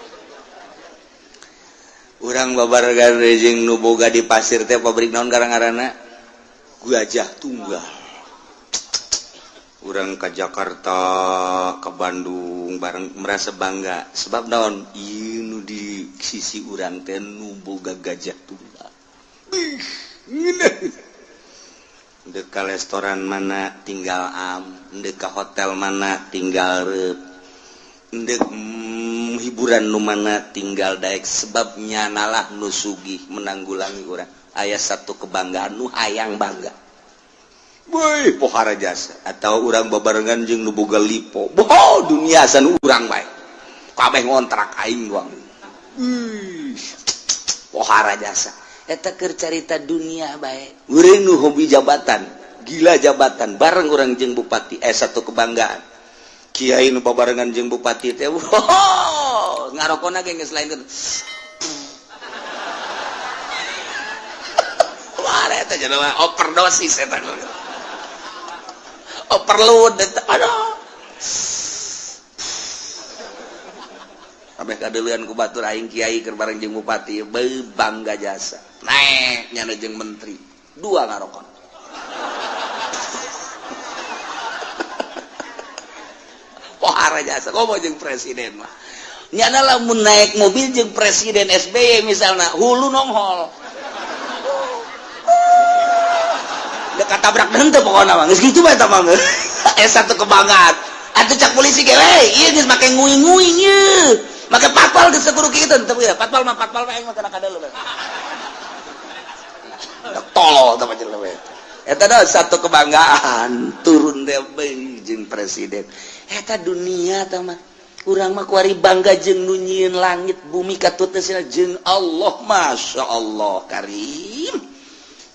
Urang babarengan jeung nu boga di pasir teh pabrik naon garang-garana? Gajah Tunggal. Urang ke Jakarta, ke Bandung bareng merasa bangga sebab naon? Ieu nu di sisi urang teh nu boga Gajah Tunggal. Ih, ngeunah. Dek ka restoran mana tinggal am, dek ka hotel mana tinggal reup. Dek hiburan nu mana tinggal daek sebabnya nalah nu sugih menanggulangi urang. Aya satu kebanggaan nu hayang bangga. Woi, pohara jasa atau urang babarengan jeung nu boga lipo. Boh, dunia san urang bae. Kabeh ngontrak aing doang. Ih, pohara jasa. Eta keur carita dunia bae. Urang nu hobi jabatan, gila jabatan, bareng urang jeung bupati satu kebanggaan. Kiai nu babarengan jeung bupati teh, wow, ngarokona ge geus lain. Wah, eta jelema overdosis eta. Overload eta. Aduh. Kabeh kadeuleun ku batur aing kiai keur bareng jeung bupati, beuh bangga jasa. Naek nyana jeung menteri, dua ngarokon. Pohara jasa komo jeung presiden mah. Nyana lamun naik mobil jeung presiden SBY misalna, hulu nonghol. Dek katabrak henteu pokona mah. Geus kitu bae eta mah. Satu kebanggaan. Atuh cak polisi ge we, ieu geus make nguing-nguing ieu. Make patpal geus kudu kitu teu ya. Patpal mah patpal aing mah kana kadeuleu. Tolol teh jelema eta. Eta dah satu kebanggaan turun teh jeung presiden. Eta dunia teh mah. Urang mah kuari bangga jeung nu nyieun langit bumi katut teh jeung Allah, Masya Allah Karim.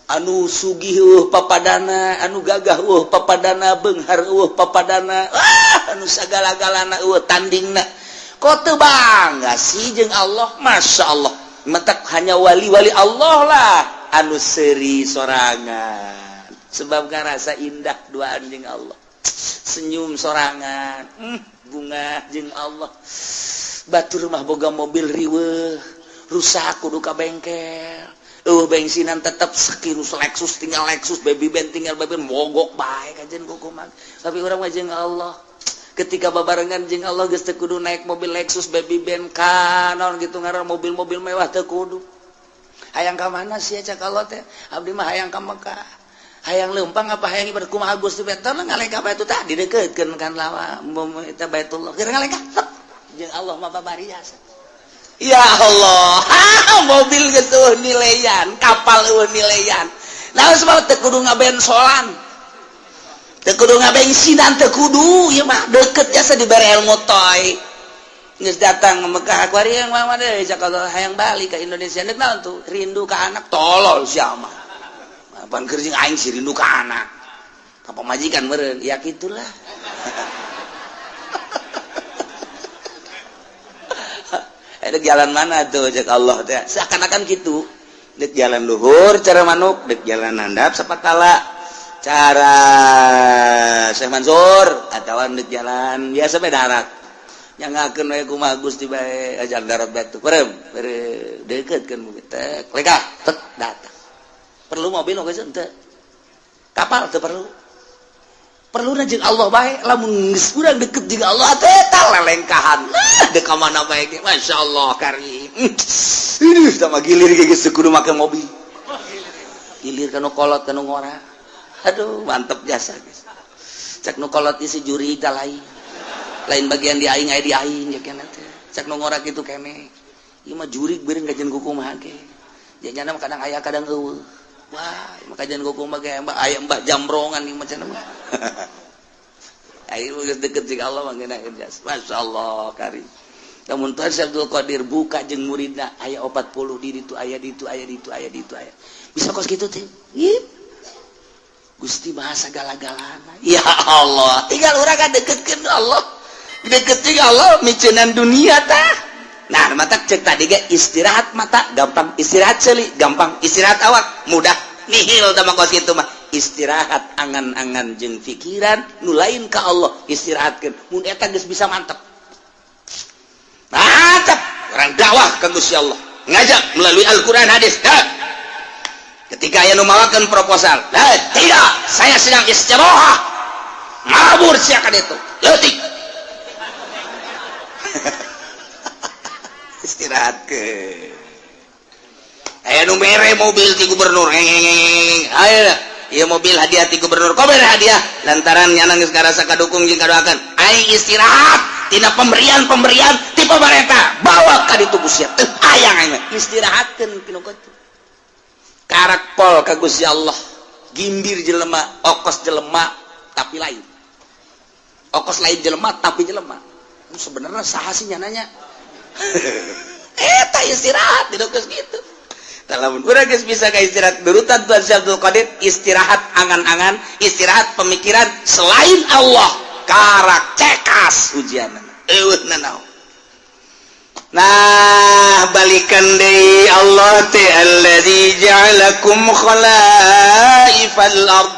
Anu sugih eueuh papadana, anu gagah eueuh papadana, beunghar eueuh papadana, anu sagala-galana eueuh tandingna. Kok teu bangga sih jeung Allah, Masya Allah. Mentak hanya wali-wali Allah lah anu seuri sorangan. Sebab ngarasa indah duaan jeung Allah. Senyum sorangan, bunga jeung Allah. Batur mah boga mobil riweuh, rusak kudu ka bengkel. Bensinan tetap sekirus Lexus tinggal Lexus, baby band tinggal baby band, mogok bae kajen kukuman. Tapi urang mah jeung Allah. Ketika babarengan jeung Allah geus teu kudu naik mobil Lexus, baby band kanon gitu ngaran mobil-mobil mewah teu kudu. Hayang ka mana sih cak Allah teh? Abdi mah hayang ka Mekah. Hayang leumpang apa hayang ibadah kumaha Gusti teh ngalengkah bae tah didekeutkeun kan lawa eta Baitullah. Keur ngalengkah jeung Allah mah babari jasa. Ya Allah, mobil geus eueuh nileyan, kapal eueuh nileyan. Nah, sebab teu kudu ngabensolan. Teu kudu ngabensinan, teu kudu ieu mah deket jasa dibere ilmu toy. Geus datang ke Mekah kuari yang mah deui cak Allah hayang balik ka Indonesia. Deuk naon tuh? Rindu ka anak tolol sia mah. Kapan kerja aing sih rindu ka anak, ka pamajikan meureun, ya gitulah. Ada jalan mana tuh cek Allah teh, seakan-akan gitu. Dek jalan luhur cara manuk, dek jalan handap sapatala cara Syekh Mansur, atawa dek jalan biasa bae darat. Nyangakeun we kumaha Gusti bae ajar darat batu. Perem, deket kan tek lekah tek datang. Perlu mobil oge henteu. Kapal teu perlu. Perlu jeung Allah bae, lamun geus urang deket jeung Allah teh tah lelengkahan. Nah, dek ka mana bae ge masyaallah karim. Ini sama gilir ge geus kudu make mobil. Gilir kanu kolot kanu ngora. Aduh, mantep jasa guys. Cek nu kolot isi juri tah lain. Lain bagian di aing aya di aing ya keneh teh. Cek nu ngora kitu keneh. Ieu mah jurig beureung kajian kumaha ge. Janyana mah kadang aya kadang eueuh. Wah, ieu mah kajian kumaha ge aya mbah jambrongan ieu mah cenah mah. Ayo geus deket jeung Allah mah ngeunaheun jasa. Masyaallah karim. Lamun Tuhan Syekh Abdul Qadir buka jeung muridna aya 40 di ditu aya di ditu aya di ditu aya di ditu aya. Bisa kos kitu teh. Gusti bahasa gala-galana. Ya Allah, tinggal urang ka deketkeun Allah. Deket jeung Allah miceunan dunia tah. Nah, mata cek tadi ge istirahat mata gampang, istirahat seuli gampang, istirahat awak mudah. Nihil tah mah kos kitu mah. Istirahat angan-angan jeung pikiran nu lain ka Allah istirahatkeun. Mun eta geus bisa mantep. Mantap, orang dakwah ka Gusti Allah. Ngajak melalui Al-Qur'an hadis. Nah, ketika aya nu mawakeun proposal, nah, tidak, saya sedang istirahat. Mabur sia ka ditu. Leutik. Istirahat ke. Aya nu mere mobil ti gubernur. Ayo, ieu mobil hadiah ti gubernur. Kok mere hadiah? Lantaran nyana geus ngarasa kadukung jeung kadoakeun. Aing istirahat tina pemberian-pemberian ti pamarentah. Bawa ka ditu Gusti. Teu hayang aing mah. Istirahatkeun tinu kitu. Karak pol ka Gusti Allah. Gimbir jelema, okos jelema tapi lain. Okos lain jelema tapi jelema. Sebenarnya saha sih nyananya? Eta istirahat di geus kitu. Lamun urang geus bisa ka istirahat berutan Tuhan Syekh Abdul Qadir, istirahat angan-angan, istirahat pemikiran selain Allah, karak cekas ujianna. Eueuh nanaon. Nah, balikan deui Allah teh alladzi ja'alakum khalaifal ard.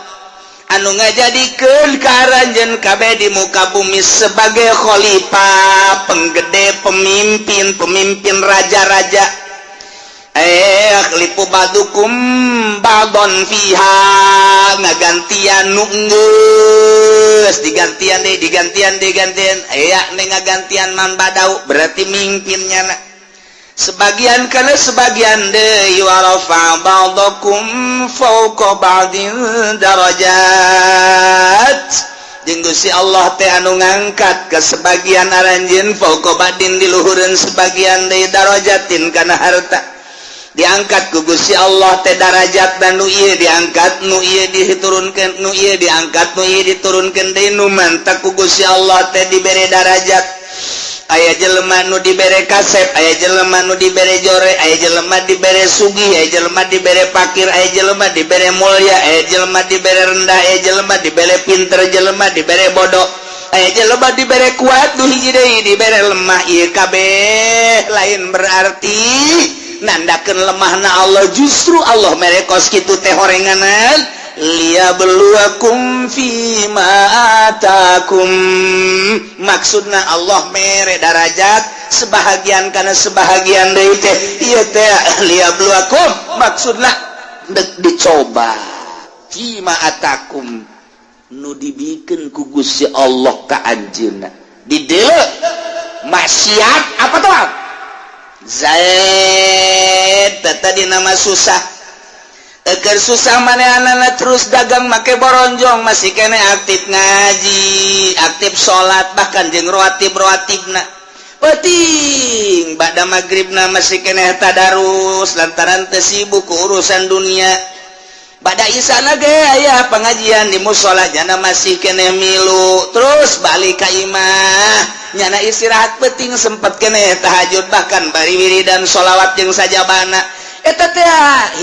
Anu ngajadikeun ka aranjeun kabeh di muka bumi sebagai khalifah, penggede, pemimpin, pemimpin raja-raja. Yakhlifu ba'dukum ba'don fiha, ngagantian nu geus digantian deui, digantian digantian aya nih ngagantian man badau berarti mimpinnya na. Sebagian kana sebagian deui wa rafa ba'dakum fawqa ba'din darajat. Jeung Gusti Allah teh anu ngangkat ke sebagian aranjeun fawqa ba'din di luhureun sebagian deui darajatin kana harta. Diangkat ku Gusti Allah teh darajat dan nu ieu diangkat, nu ieu diturunkeun, nu ieu diangkat, nu ieu diturunkeun deui, nu mantak ku Gusti Allah teh dibere darajat. Aya jelema nu dibere kasep, aya jelema nu dibere jore, aya jelema dibere sugih, aya jelema dibere pakir, aya jelema dibere mulia, aya jelema dibere rendah, aya jelema dibere pinter, jelema dibere bodoh, aya jelema dibere kuat, nu hiji deui dibere lemah. Ieu kabeh lain berarti nandakeun lemahna Allah, justru Allah mere kos kitu teh horenganan liyabluwakum fima atakum. Maksudna Allah mere darajat sebahagian kana sebahagian deui teh ieu teh liyabluwakum, maksudna dek dicoba fima atakum nu dibikeun ku Gusti Allah ka anjeunna. Di dieu maksiat apa tuh Zaid tadi nama susah. Eker susah manehna terus dagang make boronjong, masih kene aktif ngaji, aktif salat, bahkan jeung rawatib-rawatibna. Penting ba'da magribna masih kene tadarus lantaran teu sibuk ku urusan dunia. Ba'da isana ge aya pengajian di musola, jana masih kene milu, terus balik ka imah nyana istirahat penting sempet kene tahajud, bahkan bari wiridan sholawat jeung sajabana. Eta teh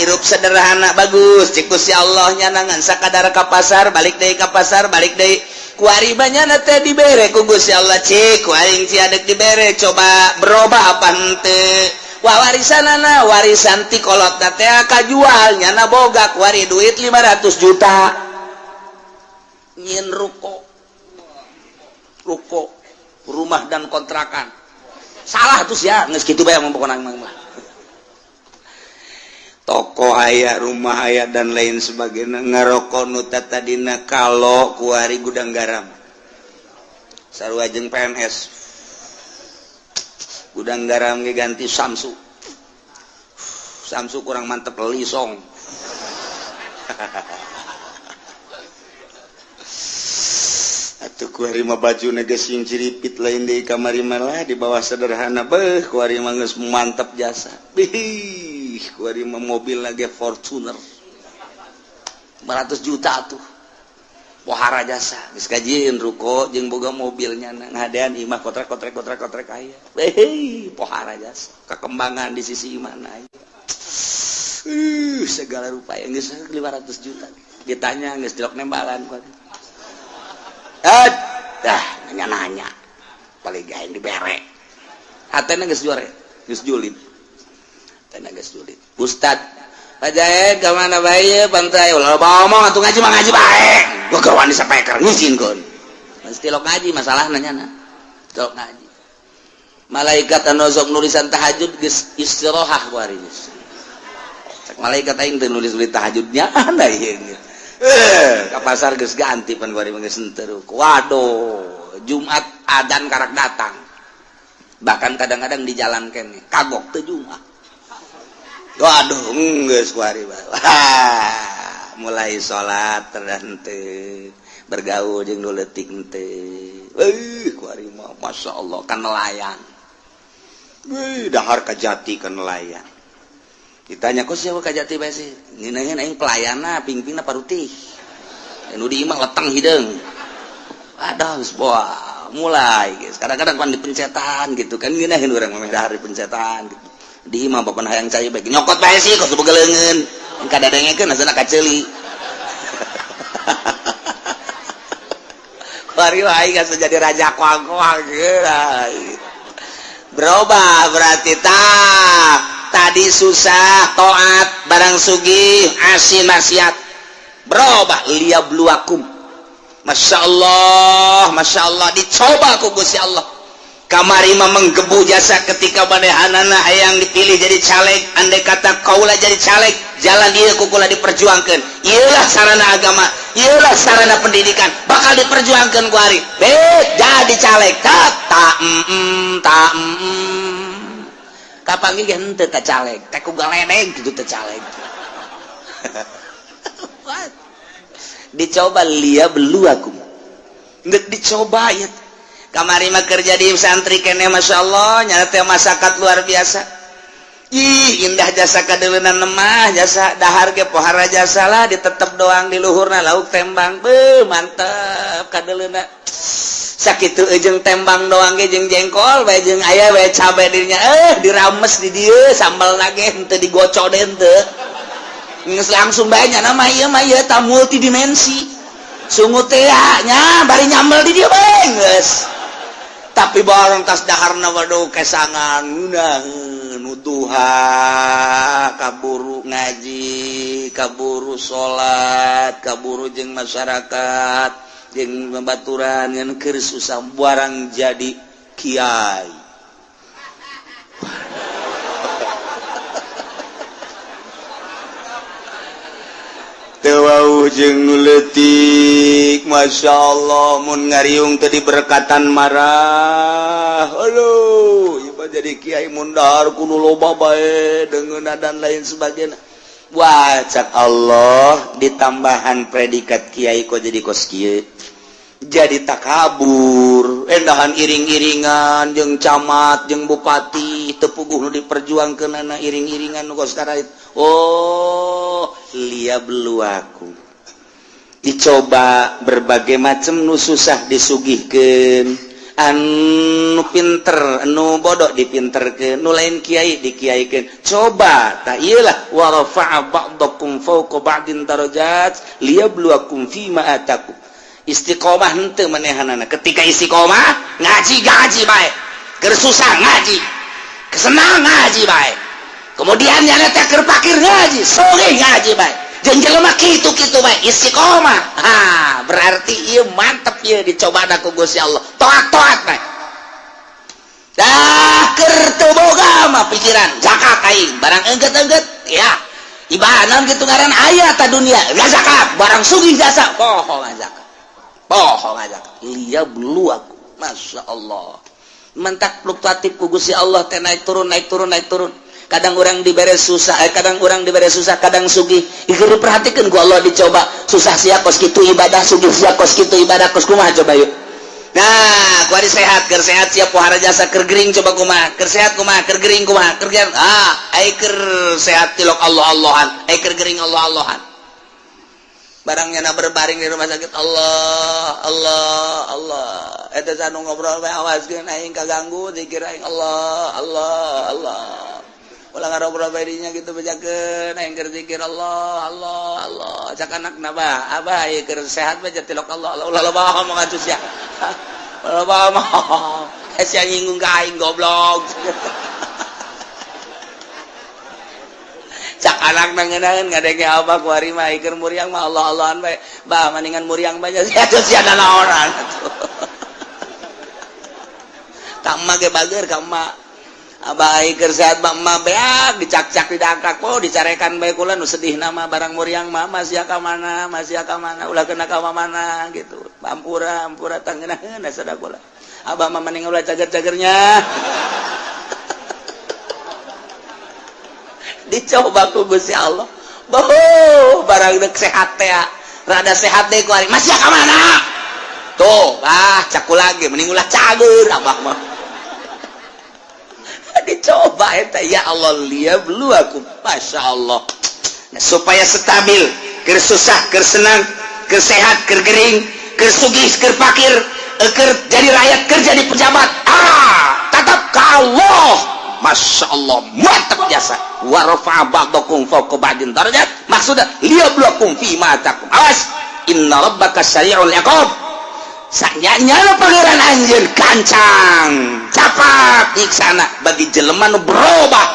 hirup sederhana bagus cik si Allah nyanangan sakadar ka pasar balik deui, ka pasar balik deui. Kuari banyana teh dibere ku Gusti Allah, cik ku aing sia dek dibere, coba berubah apa henteu. Wah, warisanana, warisan ti kolot teh kajual, nyana boga kuari duit 500 juta, nyieun ruko, ruko rumah dan kontrakan. Salah tuh ya, geus kitu bae pokona mah. Toko aya, rumah aya, dan lain sebagainya. Ngarokok nu tadina kalau kuari Gudang Garam, sarua jeung PNS. Gudang Garam ge ganti Samsu. Samsu kurang mantep, Lisong. Atuh kuari mah baju geus sing ciripit, lain deui kamari malah di bawah sederhana. Beuh, kuari mah geus mantep jasa. Bih, kuari mah mobil lagi Fortuner 500 juta tuh, pohara jasa. Geus kajieun ruko jeung boga mobilnya, ngadean imah kotrek kotrek kotrek kotrek aya. Beuh, pohara jasa kekembangan di sisi mana aya. Segala rupa yang geus 500 juta ditanya geus dilok nembalan kuari. Eh, dah nanya-nanya paling gaeng dibere hatena geus juare, geus julid, hatena geus julid. Ustad Pak Jaed ka mana bae pantai ulah ngomong atuh, ngaji mah ngaji bae. Gua keur wani sapeker ngizinkeun mesti lok ngaji. Masalah nanya na lok ngaji, malaikat anu sok nulisan tahajud geus istirahat kuari. Geus cek malaikat, aing teu nulis-nulis tahajudnya anda ieu. Eh, ke pasar geus ganti pan kuari mah, geus henteu. Waduh, Jumat adan karak datang. Bahkan kadang-kadang di jalan kene kagok teu Jumat. Waduh, geus kuari. Wah, mulai salat terhenteu, bergaul jeung nu leutik henteu. Eh, kuari mah Masya Allah kan nelayan. Wih, dahar kajati kan nelayan. Ditanya, kok siapa kajati bae sih? Ngeunaheun aing pelayanna, pingpingna parutih. Nu di imah leteng hideung. Aduh, geus wah, mulai guys. Kadang-kadang pan dipencetan gitu kan, ngeunaheun urang mah dahar dipencetan gitu. Di imah bapak hayang cai bae nyokot bae sih kos begeleungeun. Kadadengekeun asana kaceuli. Kuari aing geus jadi raja koang-koang geus. Berubah berarti tak tadi susah toat, barang sugih asin maksiat. Berubah liyabluwakum. Masya Allah, Masya Allah, dicoba ku Gusti Allah. Kamari mah menggebu jasa ketika manehanana hayang dipilih jadi caleg. Andai kata kaula jadi caleg, jalan ieu ku kula diperjuangkeun, ieulah sarana agama, ieulah sarana pendidikan, bakal diperjuangkeun ku ari be jadi caleg. Tak tak tak kapanggih ge henteu ka caleg teh ku galedeg kitu teh caleg. Dicoba liyabluwakum, geus dicoba ya. Kamari mah kerja di santri kene, Masya Allah, nyata teh masakat luar biasa. Ih, indah jasa kadeleunan mah jasa dahar ge pohara jasa lah, ditetep doang di luhurna lauk tembang. Beuh, mantep kadeleuna sakitu jeung tembang doang ge jeung jengkol bae jeung aya bae cabe dirinya, eh dirames di dieu sambal lagi henteu digocok deh, henteu geus langsung bae nya mah. Ieu mah ieu ta multidimensi sungut teh nya bari nyambel di dieu bae geus. Tapi barang tas daharna, waduh, kesangan ngeunaheun duha, kaburu ngaji, kaburu salat, kaburu jeung masyarakat jeung babaturan ngan keur susah. Barang jadi kiai teu jeung nu leutik. Masya Allah, mun ngariung teu diberkatan marah. Aduh, ieu mah jadi kiai mun dahar kudu loba bae deungeunna dan lain sebagainya. Wah, cak Allah ditambahan predikat kiai kok jadi kos kieu, jadi takabur, endahan iring-iringan jeung camat jeung bupati, teu puguh nu diperjuangkeunana iring-iringan nu kos karait. Oh, liyabluwakum, dicoba berbagai macam nu susah disugihkeun. Anu pinter, anu bodoh dipinterkeun, nu lain kiai dikiaikeun. Coba tak iyalah, wa rafa'a ba'dakum fawqa ba'din darajat liyabluwakum fima atakum. Istiqomah henteu manehanana. Ketika istiqomah ngaji, ngaji bae, keur susah ngaji, kesenang ngaji bae, kemudian nyana teh keur pakir ngaji, sore ngaji bae, jeung jelema kitu-kitu bae istiqomah. Ha, berarti ieu mantep, ieu dicoba ku Gusti Allah, toat-toat bae. Dah keur teu boga mah pikiran zakat aing, barang engget-engget ya ibadah gitu, ngaran aya ta dunia gak zakat, barang sugih jasa poho zakat, poho zakat. Liyabluwakum, Masya Allah, mentak fluktuatif ku Gusti Allah teh, naik turun, naik turun, naik turun. Kadang orang dibere susah, kadang orang dibere susah, kadang sugih. Ieu diperhatikan ku Allah, dicoba susah sia kos kitu ibadah, sugih sia kos kitu ibadah, kos kumaha coba yuk. Nah, kuari sehat, keur sehat sia pohara jasa, keur gering coba kumaha, keur sehat kumaha, keur gering kumaha, keur ah, ai keur sehat tilok Allah Allahan, ai keur gering Allah Allahan. Barangnya na berbaring di rumah sakit, Allah Allah Allah. Eta anu ngobrol bae, awaskeun aing kaganggu zikir aing, Allah Allah Allah. Ulah ngarobrol bae dinya gitu, bejakeun aing keur zikir, Allah Allah Allah. Cak anakna, "Bah, abah ieu keur sehat bae tilok Allah Allah." "Ulah loba omong atuh sia, ulah loba omong, sia nyinggung ka aing, goblok." Cak anak nangenaeun ngadenge abah kuari mah keur muriang mah Allah Allahan bae, "Bah, mendingan muriang bae sia atuh, sia naonan atuh." Ka emak ge bager ka emak, "Abah ai keur sehat mah emak beak dicakcak, didangkak, oh dicarekan bae kula nu sedih nama barang muriang mah masih ka mana, masih ka mana, ulah kena ka mana gitu. Ampura, ampura, tangeunaheun sada kula. Abah mah mending ulah cager-cagernya." Dicoba ku Gusti Allah. Boh, barang dek sehat teh, rada sehat deh kuari masih ka mana tuh, ah caku lagi, mending ulah cager abah mah. Dicoba eta, ya Allah, liyabluwakum, Masya Allah. Nah, supaya stabil, keur susah, keur senang, keur sehat, keur gering, keur sugih, keur pakir, keur jadi rakyat, keur jadi pejabat, ah tetap ke Allah. Masya Allah, mantap jasa. Wa rafa'a ba'dakum fawqa ba'din darajat, maksudnya liyabluwakum fi ma atakum. Awas, inna rabbaka sari'ul iqab. Sanyanya Pangeran anjeun gancang capat nyiksana bagi jelema nu berubah,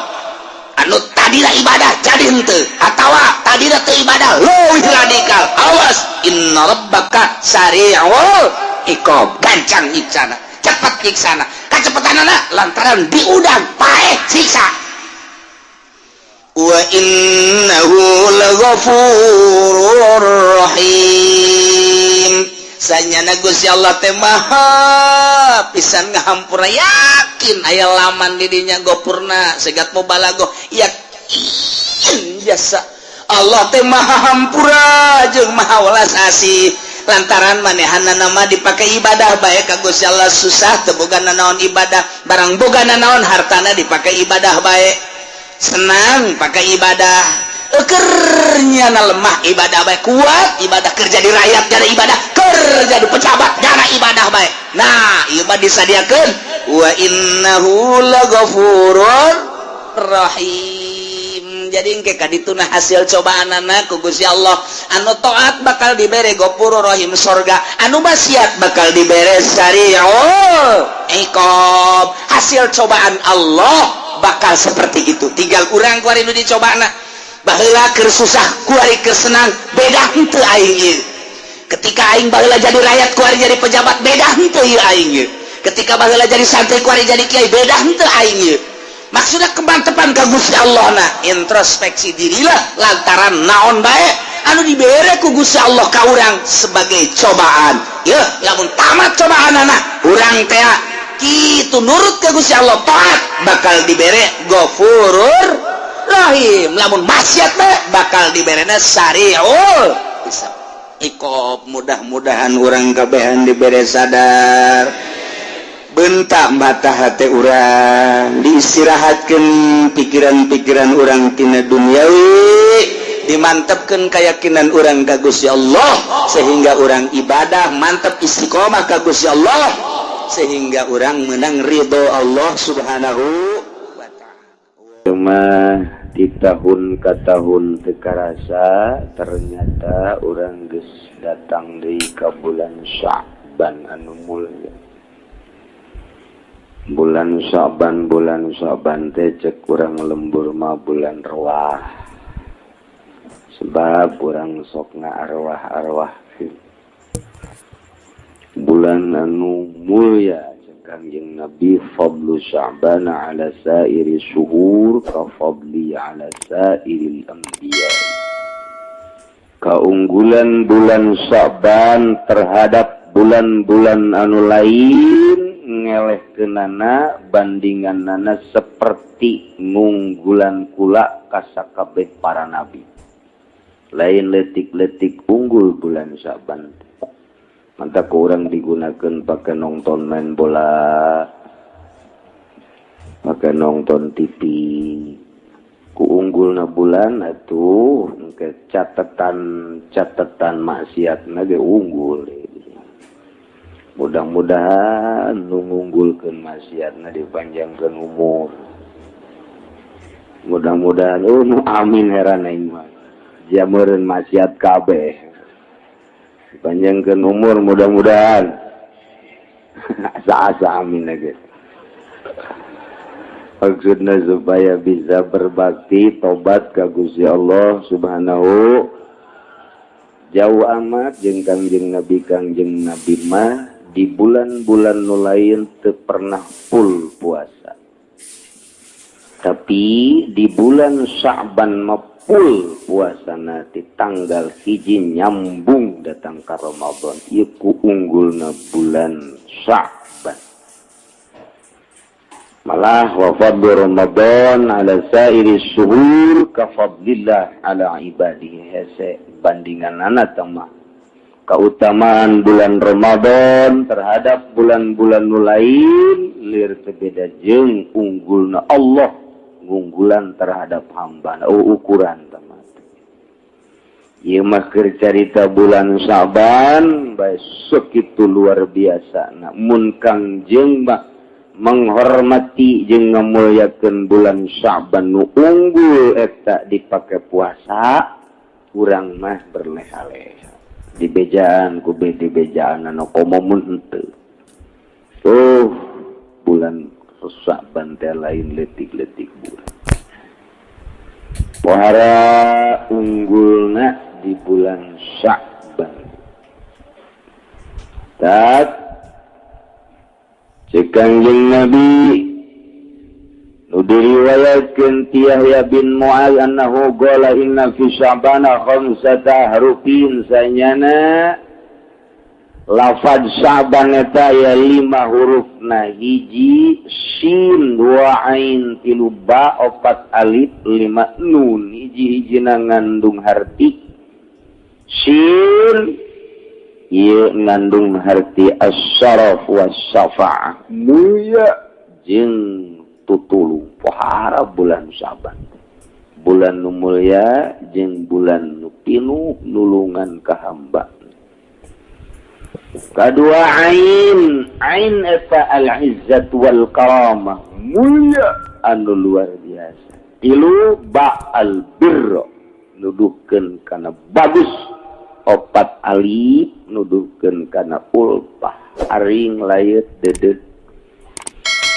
anu tadina ibadah jadi henteu, atawa tadina teu ibadah leuwih radikal. Awas, inna rabbaka sari'ul iqab, gancang nyiksana, cepat nyiksana. Kacepetanana lantaran diudang paeh siksa. Wa innahu laghafurur rahim. Sanyana Gusti Allah teh maha pisan ngahampura. Yakin aya laman di dinya gopurna segat mubalagoh, yakin jasa Allah teh maha hampura jeung maha welas asih, lantaran manehana nama dipakai ibadah bae ka Gusti Allah. Susah teu boga nanaon, ibadah, barang boga nanaon hartana dipakai ibadah bae, senang pakai ibadah, kernya na lemah ibadah bae, kuat ibadah, kerja di rakyat jadi ibadah, kerja di pejabat jana ibadah bae. Nah, ieu mah disadiakeun, wa innahu laghafurur rahim. Jadi engke kadituna hasil cobaan anak ku Gusti Allah, anu taat bakal dibere Ghafurur Rahim, sorga, anu maksiat bakal dibere sari'ul iqab. Hasil cobaan Allah bakal seperti itu. Tinggal urang kuari nu dicobana. Baheula keur susah, kuari keur senang, beda henteu aing ieu? Ketika aing baheula jadi rakyat, kuari jadi pejabat, beda henteu ieu aing ieu? Ketika baheula jadi santri, kuari jadi kiai, beda henteu aing ieu? Maksudnya kemantepan ka Gusti Allah. Nah, introspeksi dirilah, lantaran naon bae anu dibere ku Gusti Allah ka urang sebagai cobaan ya. Lamun tamat cobaan anak urang teh kitu nurut ke Gusti Allah, taat, bakal dibere Ghafurur Rahim. Lamun maksiat bae bakal diberena sari'ul hisab, iqab. Mudah-mudahan urang kabehan dibere sadar, bentak mata hati urang, diistirahatkan pikiran-pikiran urang tina duniawi, dimantapkan keyakinan urang ka Gusti Allah, sehingga urang ibadah mantap, istiqomah ka Gusti Allah. sehingga urang menang ridho Allah Subhanahu wa Ta'ala. Cuma di tahun ke tahun teu karasa, ternyata urang geus datang di ke bulan Sya'ban anu mulia. Bulan Sya'ban, bulan Sya'ban teh cek urang lembur mah bulan ruah, sebab urang sok arwah-arwah. Bulan anu mulia, Kangjeng Nabi, fadlu Sya'ban ala sairi syuhur ka fadli ala sairil anbiya. Keunggulan bulan Sya'ban terhadap bulan-bulan anu lain ngelehkeunana bandinganana seperti ngunggulan kula ka sakabeh para nabi. Lain letik-letik unggul bulan Sya'ban. Mantap kurang digunakan pakai nonton main bola, pakai nonton TV. Ku unggulna bulan atuh ke catatan catatan maksiat ge unggul. Mudah-mudahan nu ngunggulkeun maksiatna dipanjangkeun umur. Mudah-mudahan, oh nu amin heran aing mah. Jameureun maksiat kabeh. Panjangkeun umur mudah-mudahan. Asa-asa amin lagi. Maksudnya supaya bisa berbakti tobat ke Gusti Allah Subhanahu. Jauh amat jeung Kangjeng Nabi. Kangjeng Nabi mah di bulan-bulan nu lain teu pernah full puasa, tapi di bulan Sya'ban mah full puasa di tanggal 1 nyambung datang ke Ramadan. Ieu ku unggulna bulan Sya'ban. Malah wa fadlu Ramadan ala sairi syuhur ka fadlillah ala ibadihi, hese bandinganana mah keutamaan bulan Ramadan terhadap bulan-bulan nu lain lir teu beda jeung unggulna Allah ngunggulan terhadap hamba. Oh, ukuran teman. Ieu mah keur carita bulan Sa'ban bae sakitu luar biasa. Nah, mun Kangjeng mah menghormati jeung ngamuliakeun bulan Sa'ban nu unggul eta dipake puasa, urang mah berleha-leha dibejaan ku dibejaan anu komo mun henteu. Oh, bulan Sa'ban teh lain letik-letik bulan. Pohara unggulna di bulan Sya'ban. Tak cek Kangjeng Nabi nu diriwayatkeun ti Yahya bin Mu'az annahu qala inna fi Sya'bana khamsata harufin, sanyana lafaz Sya'ban eta ya lima hurufna: hiji sin, dua ain, tilu ba, opat alif, lima nun. Hiji-hijina ngandung harti. Sin ieu ngandung harti as-syaraf was-syafa'ah, mulia jeung tutulung. Pohara bulan Syaban bulan nu mulia jeung bulan nu pinuh nulungan ka hamba. Kedua ain, ain eta al-izzat wal karamah, mulia anu luar biasa. Tilu ba al birro, nuduhkeun kana bagus. Opat alif nuduhkeun kana ulfah, aring layeut deudeuh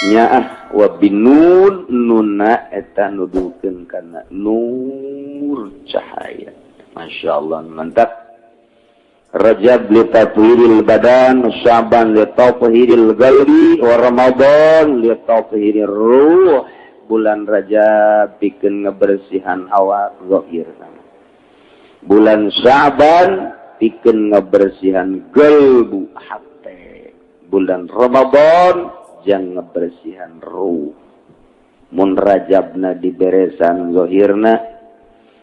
nyaah. Wa binun, nuna eta nuduhkeun kana nur, cahaya. Masya Allah, mantap. Rajab li tathhiril badan, Sya'ban li tathhiril qalbi, wa Ramadan li tathhirir ruh. Bulan Rajab bikin ngebersihan awak zahir. Bulan Sya'ban bikin ngebersihan gelbu, hati. Bulan Ramadan jang ngebersihan ruh. Mun Rajabna diberesan zahirna,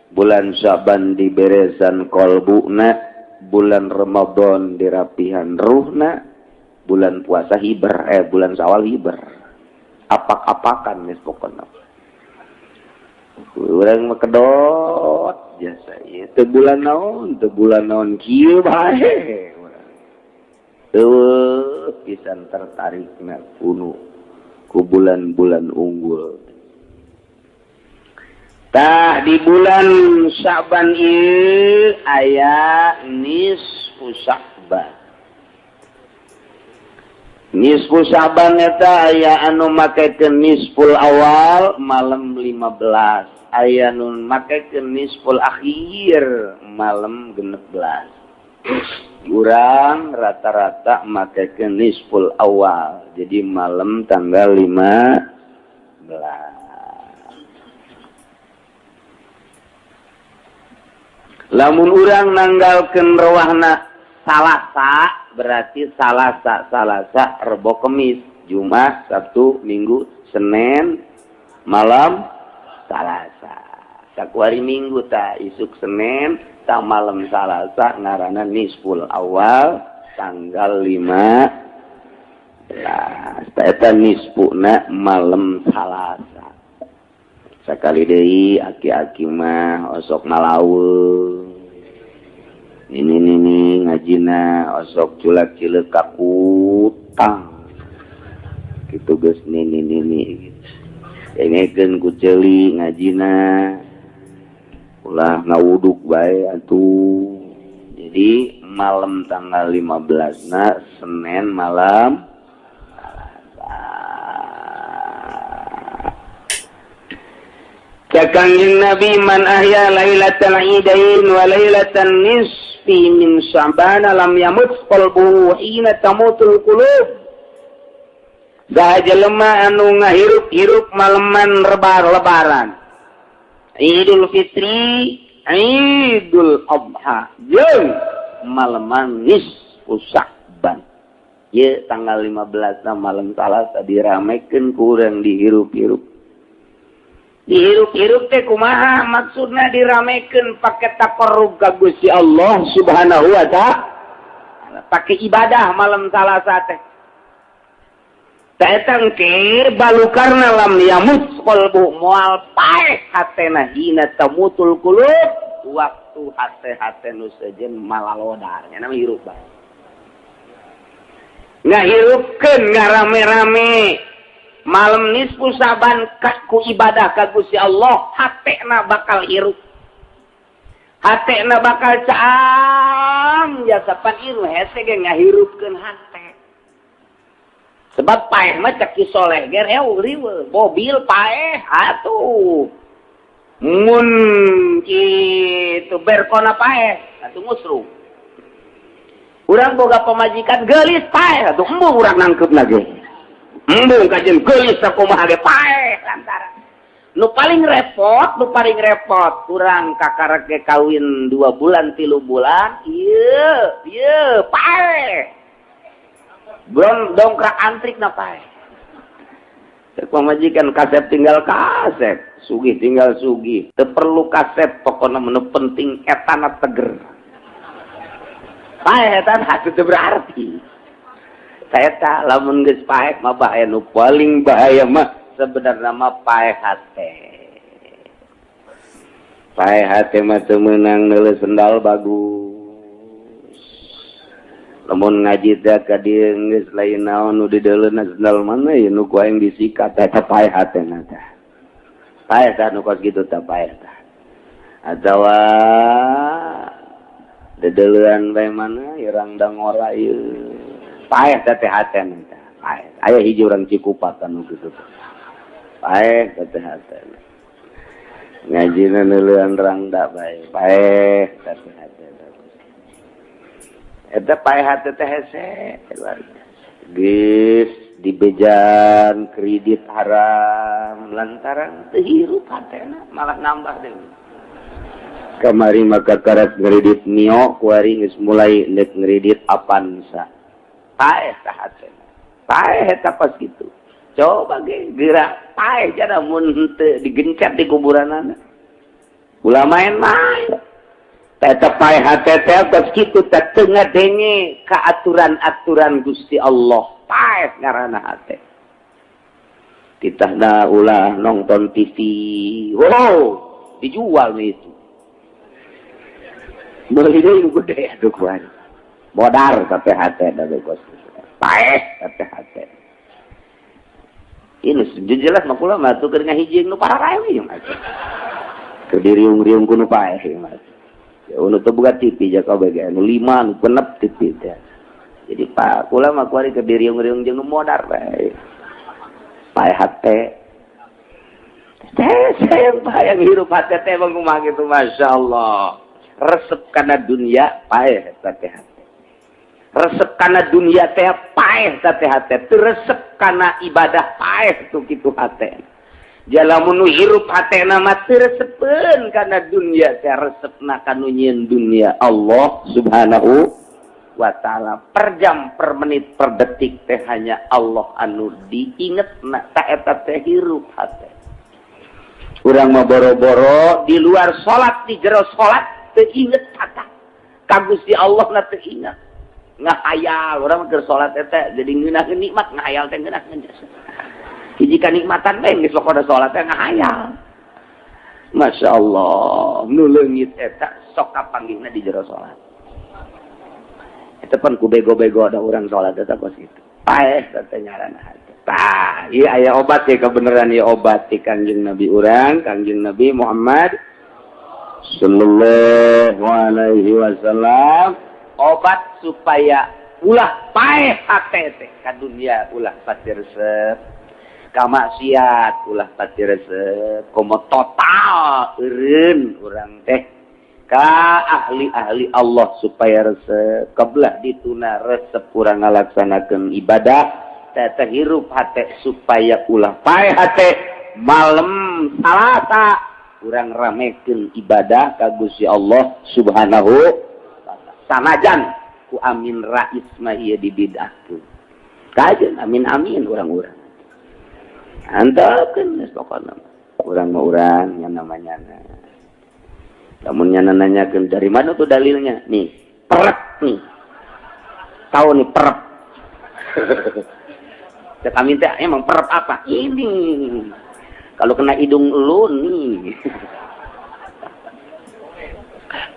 bulan Sya'ban diberesan kolbuna, bulan Ramadan dirapihan ruhna, bulan puasa hiber, eh, bulan Syawal hiber. Apak-apakan geus pokona. Urang mah kedot jasa ieu teu bulan naon, teu bulan naon, kieu bae. Eueuh. pisan tertarikna kuno ku bulan-bulan unggul. Tah, di bulan Sya'ban ieu aya nisfu Sya'ban. Nisfu Sya'ban eta aya anu makekeun nisful awal malam 15, aya nu makekeun nisful akhir malam 16. Urang rata-rata makekeun nisful awal, jadi malam tanggal 15. Lamun urang nanggalkeun rewahna Salasa, berarti Salasa, Salasa, Rebo, Kemis, Jumat, Sabtu, Minggu, Senin, malam Salasa. Sakuari Minggu ta isuk Senin, ta malam Salasa ngaranna nisful awal tanggal 15. Eta nisfuna malam Salasa. Sakali deui aki-aki mah osok ngalaweung. Ini nini ngajina osok culak cileuk kakutang. Kitu geus nini nini gitu. Dengekeun ku ceuli ngajina. Ulah ngawuduk bae atuh. Jadi malam tanggal 15 na Senin malam Salasa. Kangjeng Nabi, man ahya lailatal idain wa lailatan nisfi min Sya'ban lam yamut qalbuhu hina tamutul qulub. Saha jelema anu ngahirup-hirup maleman lebaran Idul Fitri, Idul Adha jeung maleman nisfu Sya'ban. Ye tanggal 15 na malam Salasa diramekeun ku urang dihirup-hirup. Dihirup-hirup teh kumaha maksudna? Diramekeun pake taqarrub ka Gusti Allah Subhanahu wa Ta'ala, pake ibadah malam Salasa teh. Ta eta engke balukarna lam yamut qalbu, moal paeh hatena, hina tamutul qulub, waktu hate-hate nu sejen malalodar nya nama hirup bae. Ngahirupkeun, ngarame-rame malam nisfu Sa'ban ku ibadah ka Gusti Allah, hatena bakal hirup, hatena bakal caang jasa pan ieu hese ge ngahirupkeun hate. Sebab paeh mah cek Ki Soleh ge riweuh, mobil paeh atuh, mun kitu berkona paeh atuh musruh. Urang boga pamajikan geulis paeh atuh, embung urang nangkeupna ge, embung kajen geulis sakumaha ge paeh. Lantaran nu paling repot, nu paling repot urang kakarek ge kawin 2 bulan 3 bulan, ieu ieu paeh, belum dongkrak antrik na paeh. Cek pamajikan kasep tinggal kasep, sugih tinggal sugih, teu perlu kasep, pokona menu penting etana teger. Paeh eta teu berarti. Eta lamun geus paeh mah bahaya, nu paling bahaya mah sebenarnya mah paeh hate. Paeh hate mah teu meunang neuleus sendal bagus. Lamun ngaji teh ka dieu geus lain naon nu dideuleuna sendal mana ya nu ku aing disikat, eta paeh hatena teh. Paeh tah nu kos kitu teh paeh tah. Atawa dedeleuan bae mana irang dangora ieu. Paeh teh teh hatena teh. Paeh. Aya hiji urang Cikupa nu kitu teh. Paeh teh teh hatena. Ngajina neuleuan rangda bae. Paeh teh teh hatena. Eta paeh hate teh hese luar biasa. Geus dibejan kredit haram lantaran teu hirup hatena, malah nambah deui. Kamari maka karat ngredit Mio, kuari geus mulai ndek ngredit Avanza. Paeh tah hatena. Paeh eta pas kitu. Coba ge geura paeh jada mun henteu digencet di kuburanana. Ulah main-main. Eta paeh hate teh tos kitu teh teu ngadenge ka aturan-aturan Gusti Allah. Paeh ngaranna hate. Titahna ulah nonton TV. Wow, dijual nih itu. Meuli deui nu gede atuh kuari. Modar tapi hate da kos. Paeh teh hate. Ini jelas mah kula mah tuh keur ngahiji nu pararae we mah. Keur diriung-riung ku nu paeh mah. Ya nu teu boga TV ja kabeh ge nu 5 nu genep TV teh. Jadi pak kula mah kuari keur diriung-riung jeung nu modar bae. Paeh hate. Teh sayang paeh hirup hate teh bang kumaha kitu masyaallah. Resep kana dunia paeh teh hate. Resep kana dunia teh paeh teh hate. Teu resep kana ibadah paeh tuh kitu hate. Jalamun nu hirup hatena mah teu resepeun kana dunia teh resepna ka nu nyieun dunia Allah Subhanahu wa ta'ala. Per jam, per menit, per detik teh hanya Allah anu diingetna ta eta teh hirup hate. Urang mah boro-boro di luar salat di jero salat teu inget kata ka Gusti Allah na teu inget. Ngahayal urang mah keur salat eta jadi ngeunaheun nikmat ngahayal teh ngeunaheun jasa. Hiji kanikmatan bae geus pokona salat teh ngahayal. Masya Allah, nu leungit eta sok kapanggihna di jero salat. Eta pan ku bego-bego ada urang salat eta kos kitu. Paeh teh ngaranna hate. Tah, ieu aya obat ya kebenaran ieu obat ti Kangjeng Nabi urang, Kangjeng Nabi Muhammad sallallahu alaihi wasallam, obat supaya ulah paeh hate teh ka dunia ulah pati resep, ka maksiat ulah pati resep, komo total eureun urang teh ka ahli-ahli Allah supaya resep, kebelah dituna resep urang ngalaksanakeun ibadah teh hirup hate supaya ulah paeh hate malam Salasa urang ramekeun ibadah ka Gusti Allah Subhanahu wa ta'ala. Sanajan ku Amin Rais mah ieu dibid'ahkeun. Kajeun amin-amin urang-urang. Antepkeun geus pokona. Urang mah urang yang namanya. Lamun nya nanyakeun dari mana tuh dalilnya? Nih, perep nih. Tahu nih perep. Cek Amin teh emang perep apa? Ini. Kalau kena hidung lu nih.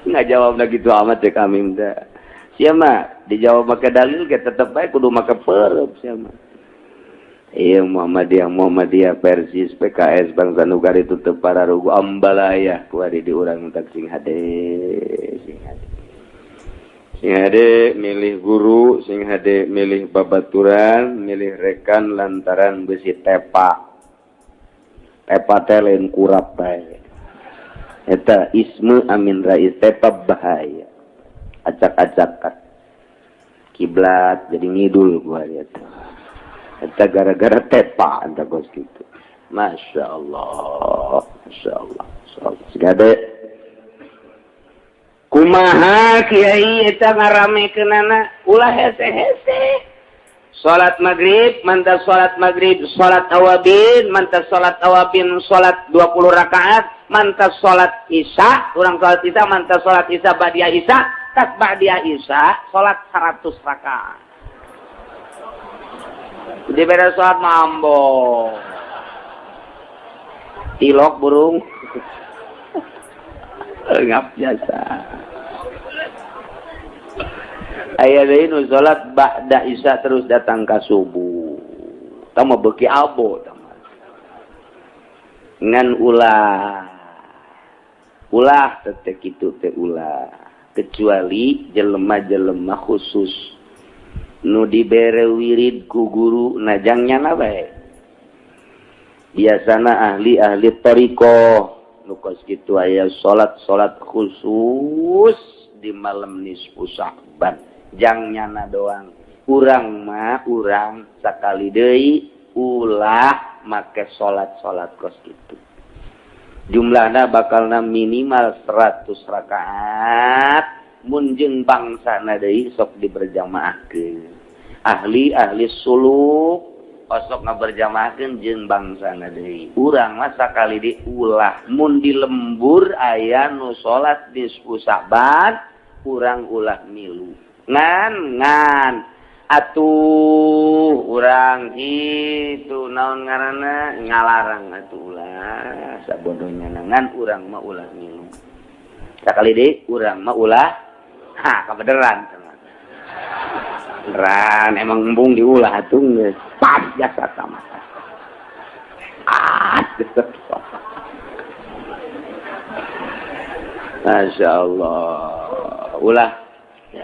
Nggak jawab lagi gitu amat cek Amin teh. Siapa dijawab pakai dalil ge tetep bae kudu make perep siapa. Iya Muhammadiyah, Muhammadiyah, Persis, PKS, Bangsa Nugari tutup para rugu ambalaya kuari di urang tak sing hade, sing hade. Sing hade milih guru, sing hade milih babaturan, milih rekan lantaran besi tepa. Tepa teh lain kurap bae. Eta ismu Amin Rais tepa bahaya. Acak-acakan. Kiblat jadi ngidul gua lihat. Eta gara-gara tepa anta kos gitu. Masya Allah, Masya Allah, Masya Allah. Segade. Kumaha kiai eta ngaramekeunana ulah hese-hese. Salat maghrib, mantap salat maghrib, salat awabin, mantap salat awabin, salat 20 rakaat, mantap salat isya, urang salat isya, mantap salat isya ba'dia isya, tas ba'dia isya, salat 100 rakaat. Di beres salat mambo. Tilok burung. Ngap jasa. Aya deui nu salat ba'da isya terus datang ka subuh. Tah mah beuki abo tah mah. Ngan ulah. Ulah teh kitu teh ulah. Kecuali jelema-jelema khusus nu dibere wirid ku guru najangnya na bae. Biasana ahli-ahli thariqah nu kos kitu aya salat-salat khusus di malam nisfu Sya'ban. Jang nyana doang. Urang mah urang sakali deui ulah make salat-salat kos kitu. Jumlahna bakalna minimal 100 rakaat. Mun jeung bangsana deui sok diberjamaahkeun. Ahli-ahli suluk osok ngaberjamaahkeun jeung bangsana deui. Urang mah sakali deui ulah mun di lembur aya nu salat nisfu Sya'ban urang ulah milu. Ngan ngan atuh urang itu naon ngaranna ngalarang atuh ulah sabodohnya ngan urang mah ulah milu. Sakali deui urang mah ulah ha kebeneran. Beneran emang embung diulah atuh geus pas jasa sama. Ah, Masya Allah. Ulah. Ya.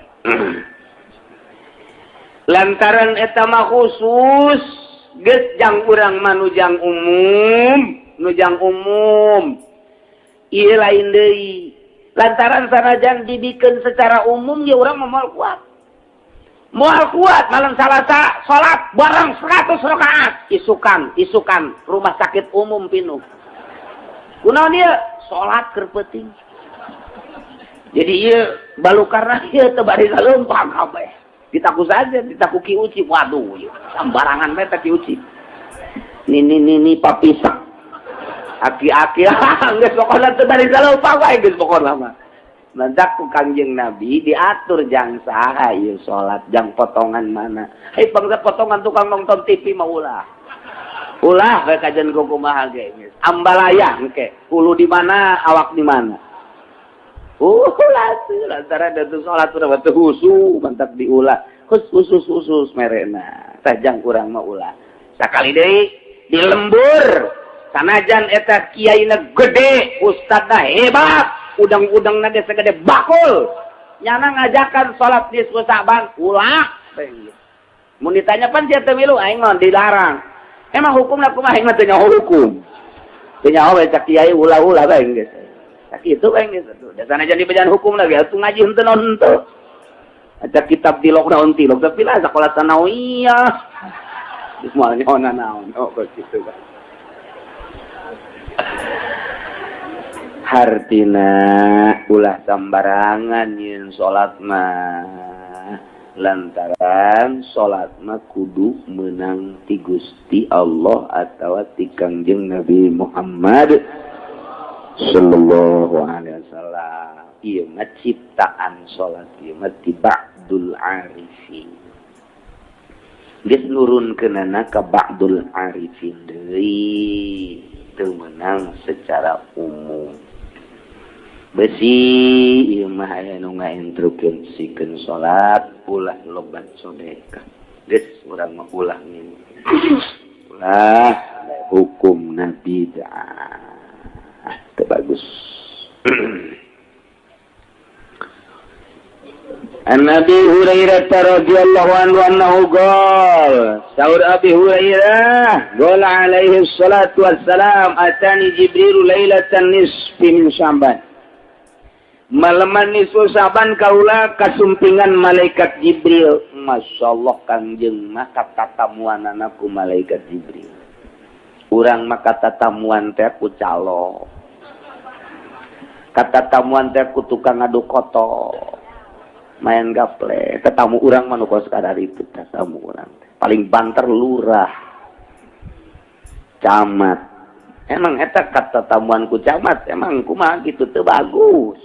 Lantaran eta mah khusus geus jang urang mah nujang umum, nujang umum. Ieu lain deui. Lantaran sanajan dibikeun secara umum ya urang mah moal kuat. Moal kuat malam Salasa salat bareng 100 rakaat, isukan, isukan rumah sakit umum pinuh. Kunaon ieu? Salat keur peuting. Jadi ieu balukarna ieu teu bari saleumpang kabeh. Ditaku saja, ditaku Ki Uci. Waduh, ieu sambarangan bae teh Ki Uci. Nini nini papisak. Aki-aki geus pokona teu bari saleumpang wae geus pokona mah. Mantak ku Kangjeng Nabi diatur jang saha ieu salat, jang potongan mana. Hei bangsa potongan tukang nonton TV mah ulah. Ulah we kajian ku kumaha ge geus. Ambalaya engke, hulu di mana, awak di mana. Ulah tuh lantaran da teu salat urang teu husu mantak diulah. Khusus khusus merena. Tajang urang mah ulah. Sakali deui di lembur sanajan eta kiaina gede, ustadna hebat, udang-udangna ge sagede bakul. Nyana ngajakan salat nisfu Sa'ban ulah. Mun ditanya pan sia teu milu aing mah dilarang. Emang hukumna kumaha aing mah teu nyaho hukum. Teu nyaho we cak kiai ulah-ulah bae geus. Sakitu bae geus atuh. Da sanajan dibejan hukum lagi atuh ngaji henteu naon henteu. Aja kitab tilok naon tilok tapi lah sekolah sanawiyah. Geus moal nyaho naon oh kitu kan. Hartina ulah sambarangan yen salat mah lantaran salat mah kudu meunang ti Gusti Allah atawa ti Kangjeng Nabi Muhammad sallallahu alaihi wasallam. Ieu mah ciptaan salat ieu mah ti ba'dul arifin. Geus nurunkeunana ka ba'dul arifin deui teu meunang secara umum. Besi ieu mah aya nu ngainstruksikeun salat ulah lobat sedekah. Geus urang mah ulah ngin. Ulah hukumna bid'ah. Teu bagus. An Abi Hurairah radhiyallahu anhu annahu qala saur Abi Hurairah qala alaihi salatu wassalam atani Jibril lailatan nisfi min Sya'ban. Malaman nisfu Sya'ban kaula kasumpingan malaikat Jibril. Masyaallah Kangjeng mah katatamuanana ku malaikat Jibril. Urang mah katatamuan teh ku calo. Katatamuan teh ku tukang adu koto. Main gaple. Tetamu urang mah nu kos kadar itu tetamu urang teh. Paling banter lurah. Camat. Emang eta katatamuan ku camat emang kumaha kitu teu bagus.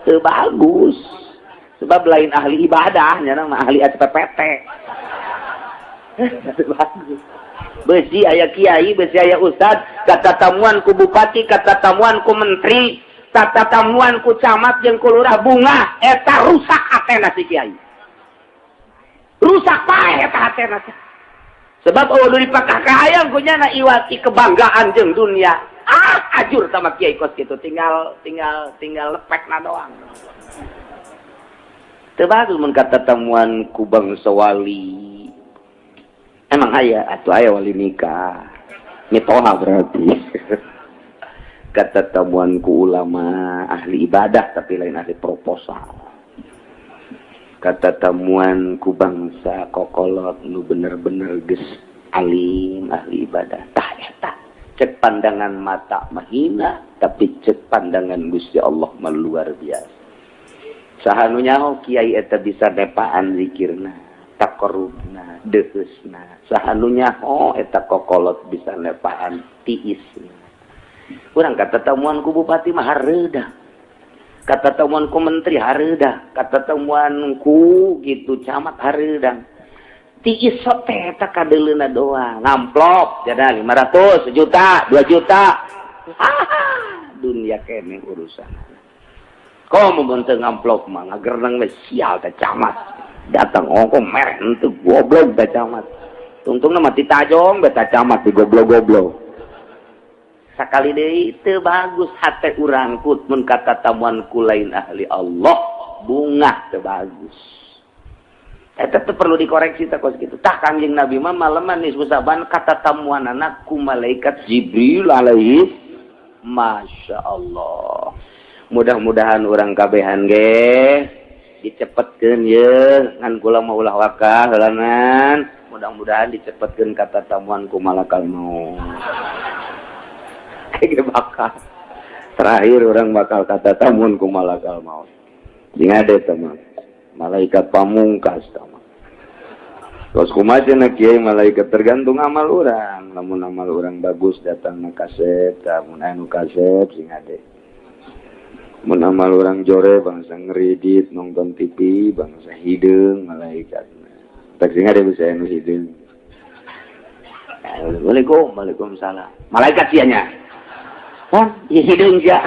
Teu bagus. Sebab lain ahli ibadah, nya mah ahli SPPT. Teu bagus. Besi aya kiai, besi aya ustad, katatamuan ku bupati, katatamuan ku menteri, katatamuan ku camat jeung ku lurah bunga, eta rusak hatena si kiai. Rusak paeh eta hatena. Sebab eueuh dipakah kahayang ku nyana iwati kebanggaan jeung dunia. Ah, ajur sama kiai kos gitu, tinggal lepekna doang. Teu bagus mun katatamuan ku bangsa wali. Emang aya atuh aya wali nikah. Mitoha berarti. Katatamuan ku ulama ahli ibadah tapi lain ahli proposal. Katatamuan ku bangsa kokolot nu bener-bener geus alim ahli ibadah. Tah eta cek pandangan mata mahina tapi cek pandangan Gusti Allah mah luar biasa. Saha nu nyaho kiai eta bisa nepaan zikirna, taqarrubna, deheusna. Saha nu nyaho eta kokolot bisa nepaan tiisna. Urang katatamuan ku bupati mah hareudah. Katatamuan ku menteri hareudah, katatamuan ku gitu camat hareudah. Tiis teh eta kadeuleuna doang, ngamplop jada 500, 1 juta, 2 juta. Ah, dunia kene urusan. Komo mun teu ngamplop mah ngagerneng we sial teh camat. Datang ongkong merek itu goblok teh camat. Tungtungna mati tajong beta camat di goblok-goblok. Sakali deui teu bagus hate urang kut mun katatamuan ku lain ahli Allah, bungah teu bagus. Eta teu perlu dikoreksi teh kos kitu. Tah Kangjeng Nabi mah maleman nisfu Sa'ban katatamuanana ku malaikat Jibril alaihi. Masya Allah. Mudah-mudahan urang kabehan ge dicepetkeun ye ngan kula mah ulah wakah heulanan. Mudah-mudahan dicepetkeun katatamuan ku malakal maut. Kayak bakal terakhir orang bakal katatamuan ku malakal maut. Jeung ada teman malaikat pamungkas teman. Terus kumaha cenah kiai malaikat tergantung amal urang. Lamun amal urang bagus datang na kasep, lamun anu kasep sing ade. Mun amal urang jore bangsa ngeridit nonton TV bangsa hideung malaikat. Tak sing ade bisa anu hideung. Assalamualaikum, waalaikumsalam. Malaikat sia nya. Hah, ieu hideung sia.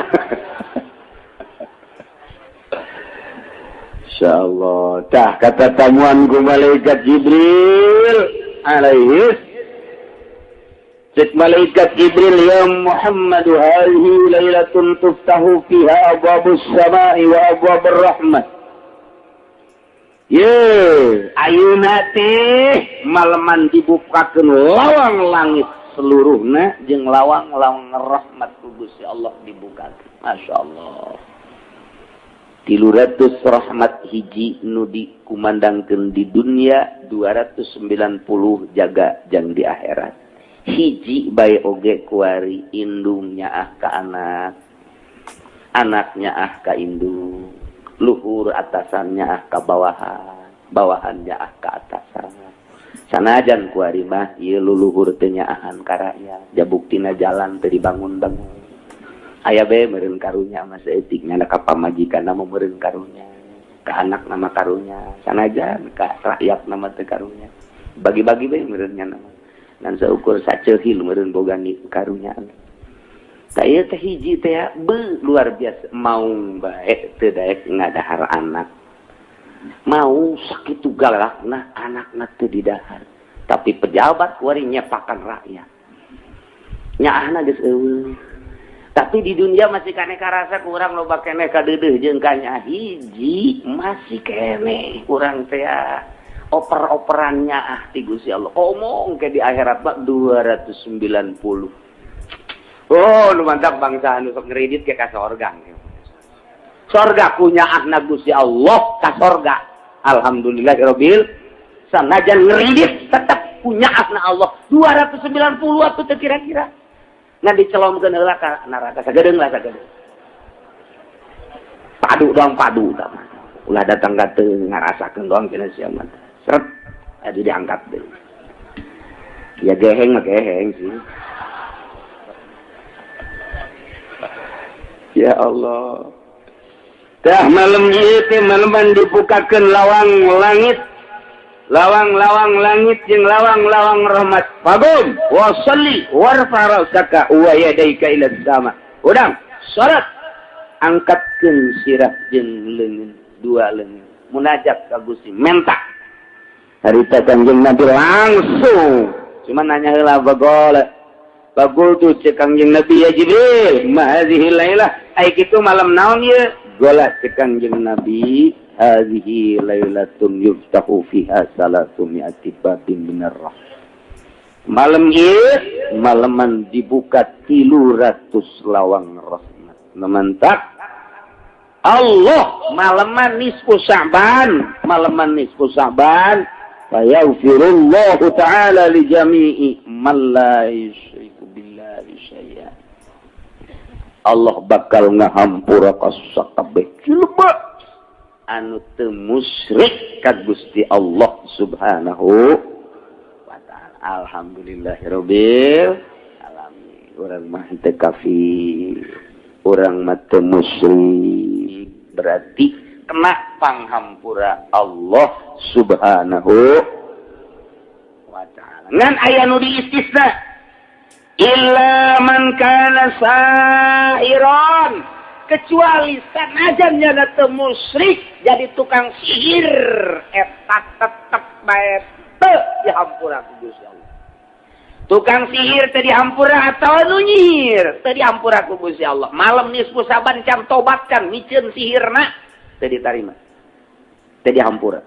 Insyaallah. Tah kata tamuan ku malaikat Jibril alaihi. Cek malaikat Jibril, ya Muhammad hadhihi lailatun tuftahu fiha abwabus samai wa abwabur rahmah. Ye, ayeuna teh maleman dibukakeun lawang langit seluruhna jeung lawang-lawang rahmat ku Gusti Allah dibukakeun. Masyaallah. 300 rahmat hiji nu dikumandangkeun di dunia, 290 jaga jang di akhirat. Hiji bae oge kuari indung nyaah ka anak, anak nyaah ka indung, luhur atasan nyaah ka bawahan, bawahan nyaah ka atasan. Sanajan kuari mah ieu luluhur teu nyaahan ka rakyat, jabuktina jalan teu dibangun-bangun. Aya bae meureun karunya mah saeutik nya ka pamajikanna mah meureun karunya, ka anak nama karunya, sanajan ka rakyat nama teu karunya. Bagi-bagi bae meureun nya nama. Ngan saukur saceuhil meureun boga karunya. Tah ieu teh hiji teh be luar biasa maung bae teu daek ngadahar anak. Mau sakitu galakna anakna teu didahar. Tapi pejabat kuari nyepakan rakyat. Nyaahna geus eueuh. Tapi di dunia masih kene karasa kurang loba kene kadeudeuh jeung kanya hiji masih kene kurang teh oper-operannya ah ti Gusti Allah. Omong ke di akhirat mah 290. Oh, nu mantap bangsa anu sok ngeridit ke ka sorga. Sorga punya ahna Gusti Allah ka sorga. Alhamdulillahirabbil sanajan ngeridit tetap punya ahna Allah 290 atuh teh kira-kira. Ngan dicelomkeun heula ka neraka sagedeung lah sagedeung. Padu doang padu tah mah. Ulah datang ka teu ngarasakeun doang cenah sia mah. Seret atuh diangkat deui. Ya geheng mah geheng sih. Ya Allah. Tah malam ieu teh maleman dibukakeun lawang langit. Lawang-lawang langit jeung lawang-lawang rahmat. Fagum wa salli warfa ra'saka wa yadayka ila sama. Udang salat angkatkeun sirah jeung leungeun dua leungeun. Munajat ka Gusti menta. Harita Kangjeng Nabi langsung cuma nanya heula bagol. Bagul tu cek Kangjeng Nabi ya Jibril, ma hadhihi lailah? Ai kitu malam naon ieu? Gola cek Kangjeng Nabi, hadhihi lailatun yuftahu fiha salatu mi'ati babin minar rahmah. Malam ieu malaman dibuka 300 lawang rahmat. Mantap. Allah malaman nisfu Sya'ban, malaman nisfu Sya'ban fa yaghfirullahu ta'ala li jami'i man la yusyriku billahi syai'a. Allah bakal ngahampura ka sakabeh jelema anu teu musyrik ka Gusti Allah Subhanahu wa ta'ala. Alhamdulillahirabbil alamin. Urang mah teu kafir, urang mah teu musyrik, berarti kena panghampura Allah Subhanahu wa ta'ala. Ngan aya nu diistisna illa man kana sahiran. Kecuali sanajan nyana teu musyrik jadi tukang sihir eta tetep bae teu dihampura ku Gusti Allah. Tukang sihir teu dihampura atawa nu nyihir teu dihampura ku Gusti Allah. Malam nisfu Saban can tobat can miceun sihirna teu ditarima. Teu dihampura.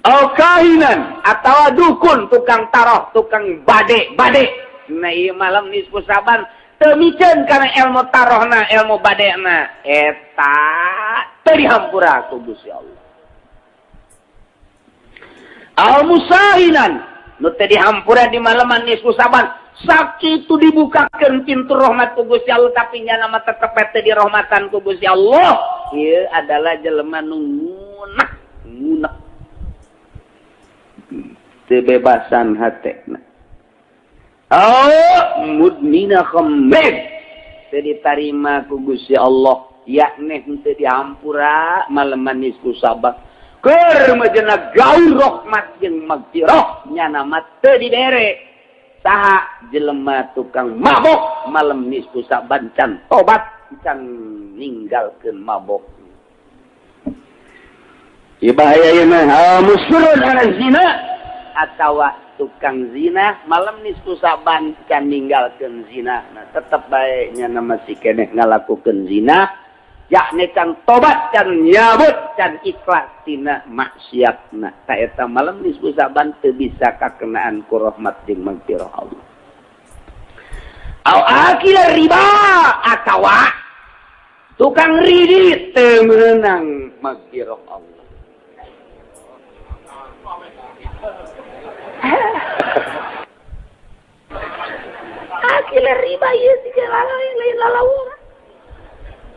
Au kahinan atawa dukun tukang taroh, tukang bade-bade. Nah ieu malam nisfu Saban teu miceun kana ilmu tarohna, ilmu badena eta teu dihampura ku Gusti Allah. Al musahinan nu teu dihampura di malaman nisfu Saban sakitu dibukakeun pintu rahmat ku Gusti Allah tapi nyana mah tetep teu dirahmatan ku Gusti Allah. Ieu adalah jelema nu ngunek, ngunek teu bebasan hatena. Oh, mudmina khamrin teu ditarima ku Gusti Allah, yakni teu dihampura malaman nisfu Saban. Keur majena gaul rahmat jeung magfirah nyana mah teu dibere. Saha jelema tukang mabok malam nisfu Saban can tobat can ninggalkeun mabok. Ieu bahaya ieu mah, musyrun ala zina atawa tukang zina malam nisfu Saban can ninggalkeun zina. Nah, tetep bae nyana masih keneh ngalakukeun zina, yakni can tobat can nyabut can ikhlas tina maksiatna. Ta eta malam nisfu Saban teu bisa kakenaan ku rahmat jeung magfirah Allah. Au akila riba atawa tukang ridit teu meunang magfirah Allah. Akila riba ieu siga lain lalawora.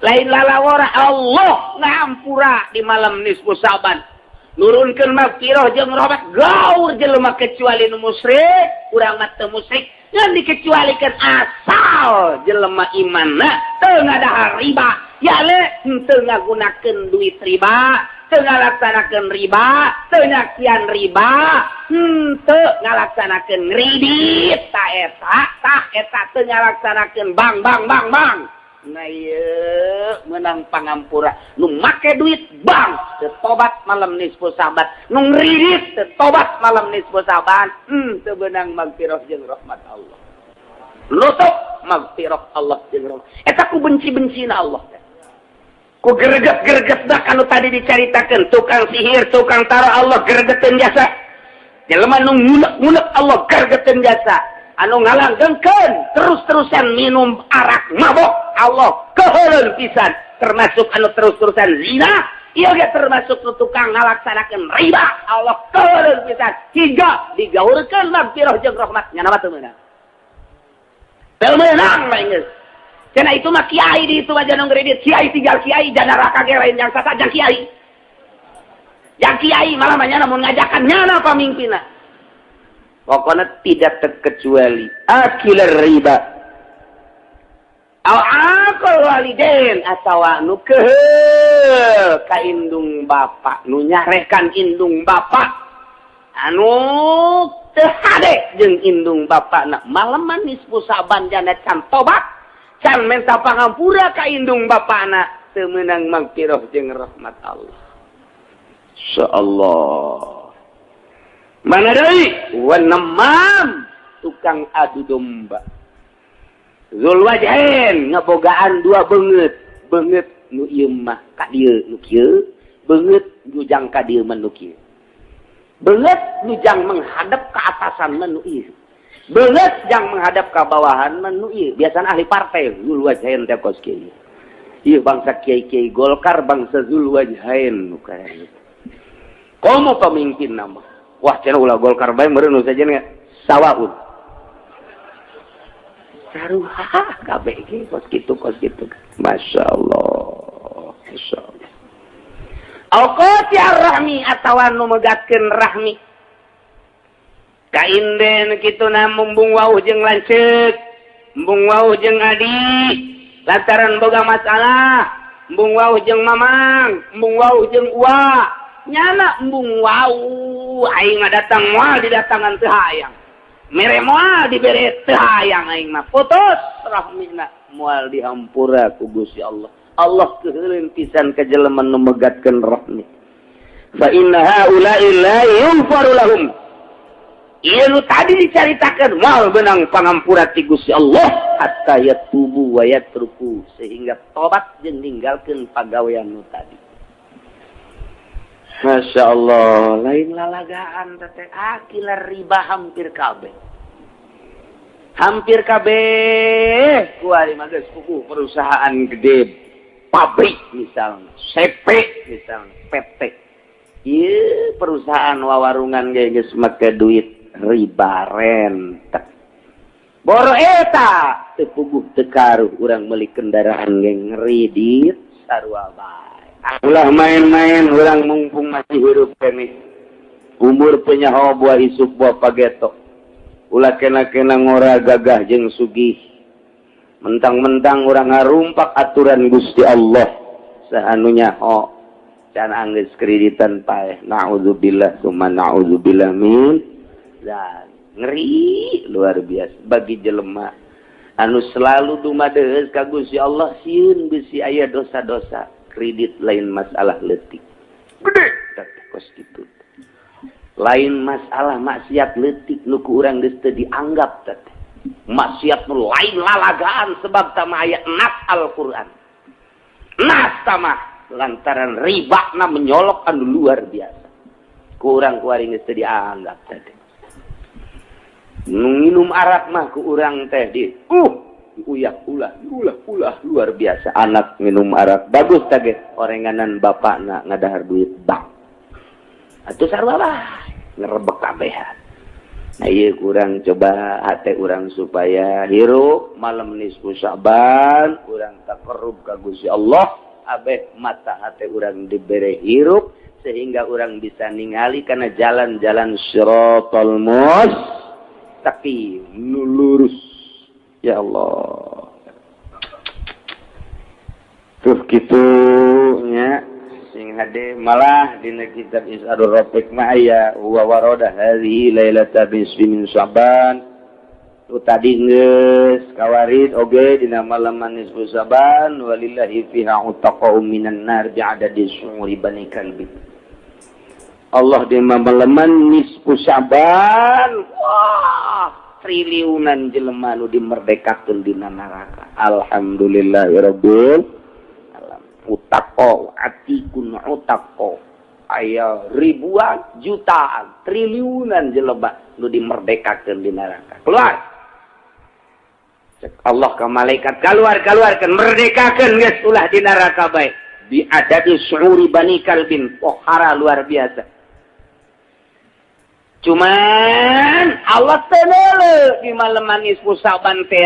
Lain lalawora Allah ngampura di malam nisfu Saban. Nurunkeun magfirah jeung rahmat gaur jelema kecuali nu musyrik, urang mah teu musyrik, ngan dikecualikeun asal jelema imanna teu ngadahar riba, yale teu ngagunakeun duit riba, teu ngalaksanakeun riba, teu nyakian riba, henteu ngalaksanakeun kredit ta eta, tah eta teu ngalaksanakeun bank bank bank bank. Nah ieu meunang pangampura nu make duit bank teu tobat malam nisfu Saban, nu ngridit teu tobat malam nisfu Saban, teu beunang magfirah jeung rahmat Allah. Nutup magfirah Allah jeung rahmat. Eta ku benci-bencina Allah. Ku greget-gregetna anu tadi dicaritakeun tukang sihir, tukang taruh Allah gregeteun jasa. Jelema nu ngunek-ngunek Allah gregeteun jasa. Anu ngalanggengkeun terus-terusan minum arak mabok Allah keheuleun pisan, termasuk anu terus-terusan zina ieu ge termasuk nu tukang ngalaksanakeun riba Allah keheuleun pisan hingga digaurkeun magfirah jeung rahmat nyana mah teu meunang. Teu meunang mah geus. Cenah itu mah kiai di itu mah jangan kredit, kiai tinggal kiai jana neraka ge lain jang sasa jang kiai. Jang kiai malah mah nyana mun ngajakan nyana pamimpinna. Pokoknya tidak terkecuali akilar riba au akal waliden atawa nu keheul ka indung bapa, nu nyarekan indung bapa, anu teu hade jeung indung bapana malaman nisfu Saban jana can tobat can menta pangampura ka indung bapana teu meunang magfirah jeung rahmat Allah. Insyaallah. Mana deui? Wanemam tukang adu domba. Zul wajhain ngebogaan dua beungeut, beungeut nu ieu mah ka dieu nu kieu, beungeut nu jang ka dieu mah nu kieu. Beungeut nu jang menghadap ke atasan mah nu ieu. Beungeut jang menghadap ka bawahan mah nu ieu. Biasana ahli partai zul wajhain teh kos kieu. Ieu bangsa kiai-kiai Golkar bangsa zul wajhain nu kaya kitu. Komo pemimpin nama. Wah, cenah ulah Golkar bae meureun nu sajen sawaun. Saruha kabeh ge kos kitu kos kitu. Masyaallah. Masyaallah. Au qati ar-rahmi atawa nu megatkeun rahmi. Kainden kitu na mumbung wauh jeung lanceuk, embung wauh jeung adi, lantaran boga masalah, embung wauh jeung mamang, embung wauh jeung uwa. Nyana embung wauh aing ngadatang moal didatangan teu hayang. Mere moal dibere teu hayang aing mah putus rahmina moal dihampura ku Gusti Allah. Allah keuheuleun pisan ka jelema nu megatkeun rahmi. Fa inna haula'i la yughfaru lahum. Ieu nu tadi dicaritakeun moal beunang pangampura ti Gusti Allah hatta yatubu wa yatruku, sehingga tobat jeung ninggalkeun pagawean nu tadi. Masya Allah, lain lalagaan teh akilah riba hampir kabeh. Hampir kabeh kuari mah geus puguh perusahaan gede, pabrik misalnya, CP misalnya, PT. Ieu perusahaan wawarungan ge geus make duit riba rentek. Boro eta teu puguh teu karuh urang meuli kendaraan ge ngredit sarua bae. Ulah main-main urang mumpung masih hirup keneh. Umur penyaho buah isuk buah pageto. Ulah kena-kena ngora gagah jeung sugih. Mentang-mentang urang ngarumpak aturan Gusti Allah. Saha nu nyaho can anggeus kreditan paeh. Na'udzubillah summa na'udzubillah min dan ngeri luar biasa bagi jelema anu selalu dumadeus ka Gusti Allah, sieun bisi aya dosa-dosa. Kredit lain masalah leutik, gede kos kitu. Lain masalah maksiat leutik nu ku urang geus teu dianggap teh. Maksiat nu lain lalagaan sebab tama aya nas Al-Qur'an. Nas tama lantaran riba na menyolok anu luar biasa. Ku urang kuari geus teu dianggap teh. Nu nginum arak mah ku urang teh di uyak ulah ulah ulah luar biasa. Anak minum arak bagus tage orenganan bapakna ngadahar duit bank atuh sarua lah ngerebek kabehan. Nah, ieu kurang coba hate urang supaya hirup malam nisfu Sya'ban urang taqarrub ka Gusti Allah, abeh mata hate urang dibere hirup sehingga urang bisa ningali kana jalan-jalan siratal mustaqim nu lurus. Ya Allah. Tuh kitu nya sing hade malah dina kitab Is'adur Rafiq mah aya wa warada hadhihi lailata nisfi min Sya'ban. Tu tadi geus kawarid oge dina malam nisfu Sya'ban walillahi fiha utaqa'u minan nar bi'adadi syu'uri bani kalbi. Allah di malam nisfu Sya'ban, wah, triliunan jelema nu dimerdekakeun dina neraka. Alhamdulillahirabbil alamin. Utaqo atikun utaqo. Aya ribuan, jutaan, triliunan jelema nu dimerdekakeun di neraka. Keluar. Cek Allah ka malaikat, keluar keluarkeun, merdekakeun geus ulah di neraka bae. Bi adadi syu'uri bani kalbin. Pohara luar biasa. Cuman Allah teu di malam nisfu Sya'ban teh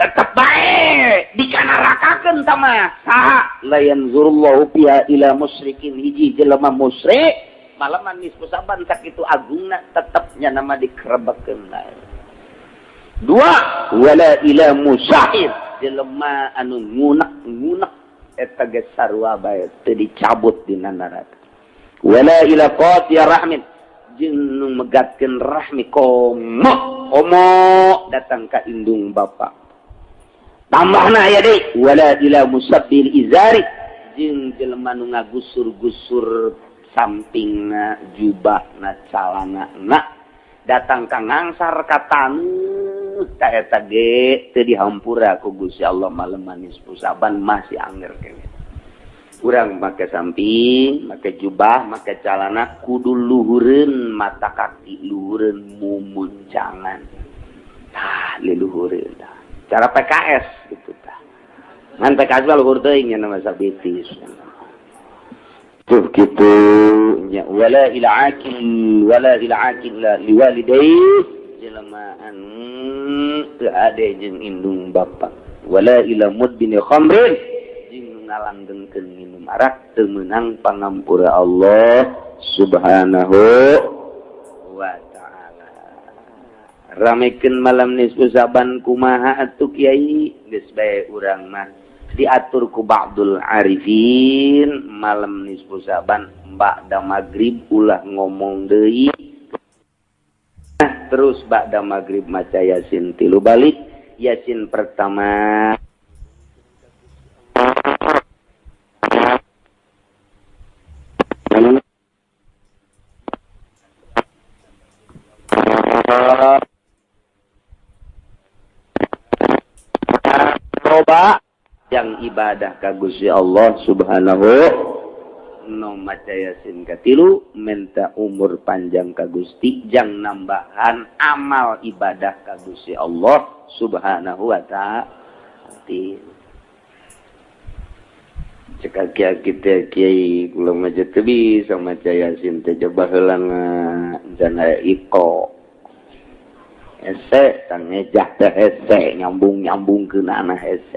tetep bae dikanarakakeun tama saha la yanzurullahu biha ila musyrikin, hiji jelema musyrik malam nisfu Sya'ban sakitu agungna tetep nya nama dikerebekeun bae. Dua, wala ila musahir, jelema anu ngunek-ngunek eta geus sarua bae teu dicabut dina neraka. Wala ila qati'ir rahmin, jeung nu megatkeun rahmi komo komo datang ka indung bapa. Tambahna aya deui wala ila musabbil izari, jeung jelema nu ngagusur-gusur sampingna jubahna calanana datang ka ngangsar ka taneuh ta eta ge teu dihampura ku Gusti Allah malam nisfu Sya'ban masih anger keneh. Urang make samping, make jubah, make calana kudu luhureun mata kaki, luhureun mumuncangan. Tah, leluhureun tah. Cara PKS gitu tah. Ngan PKS mah luhur teuing nya nama sabitis. Tuh kitu nya wala ila akil wala ila akil liwalidayhi, jelema anu teu ade jeung indung bapa. Wala ila mudbini khamrin, ngalanggengkeun minum arak teu meunang pangampura Allah Subhanahu wa ta'ala. Ramekeun malam nisfu Sya'ban kumaha atuh kiai? Geus bae urang mah diatur ku ba'dul arifin malam nisfu Sya'ban ba'da maghrib ulah ngomong deui. Terus ba'da maghrib maca Yasin 3 balik. Yasin pertama coba yang ibadah ka Gusti Allah Subhanahu no maca Yasin katilu minta umur panjang ka Gusti jang nambahan amal ibadah ka Gusti Allah Subhanahu wa ta'ala. Cek kita kiai kula maca teu bisa maca Yasin teh coba heula jana iko hese tangejah teh hese nyambung-nyambungkeun anah hese.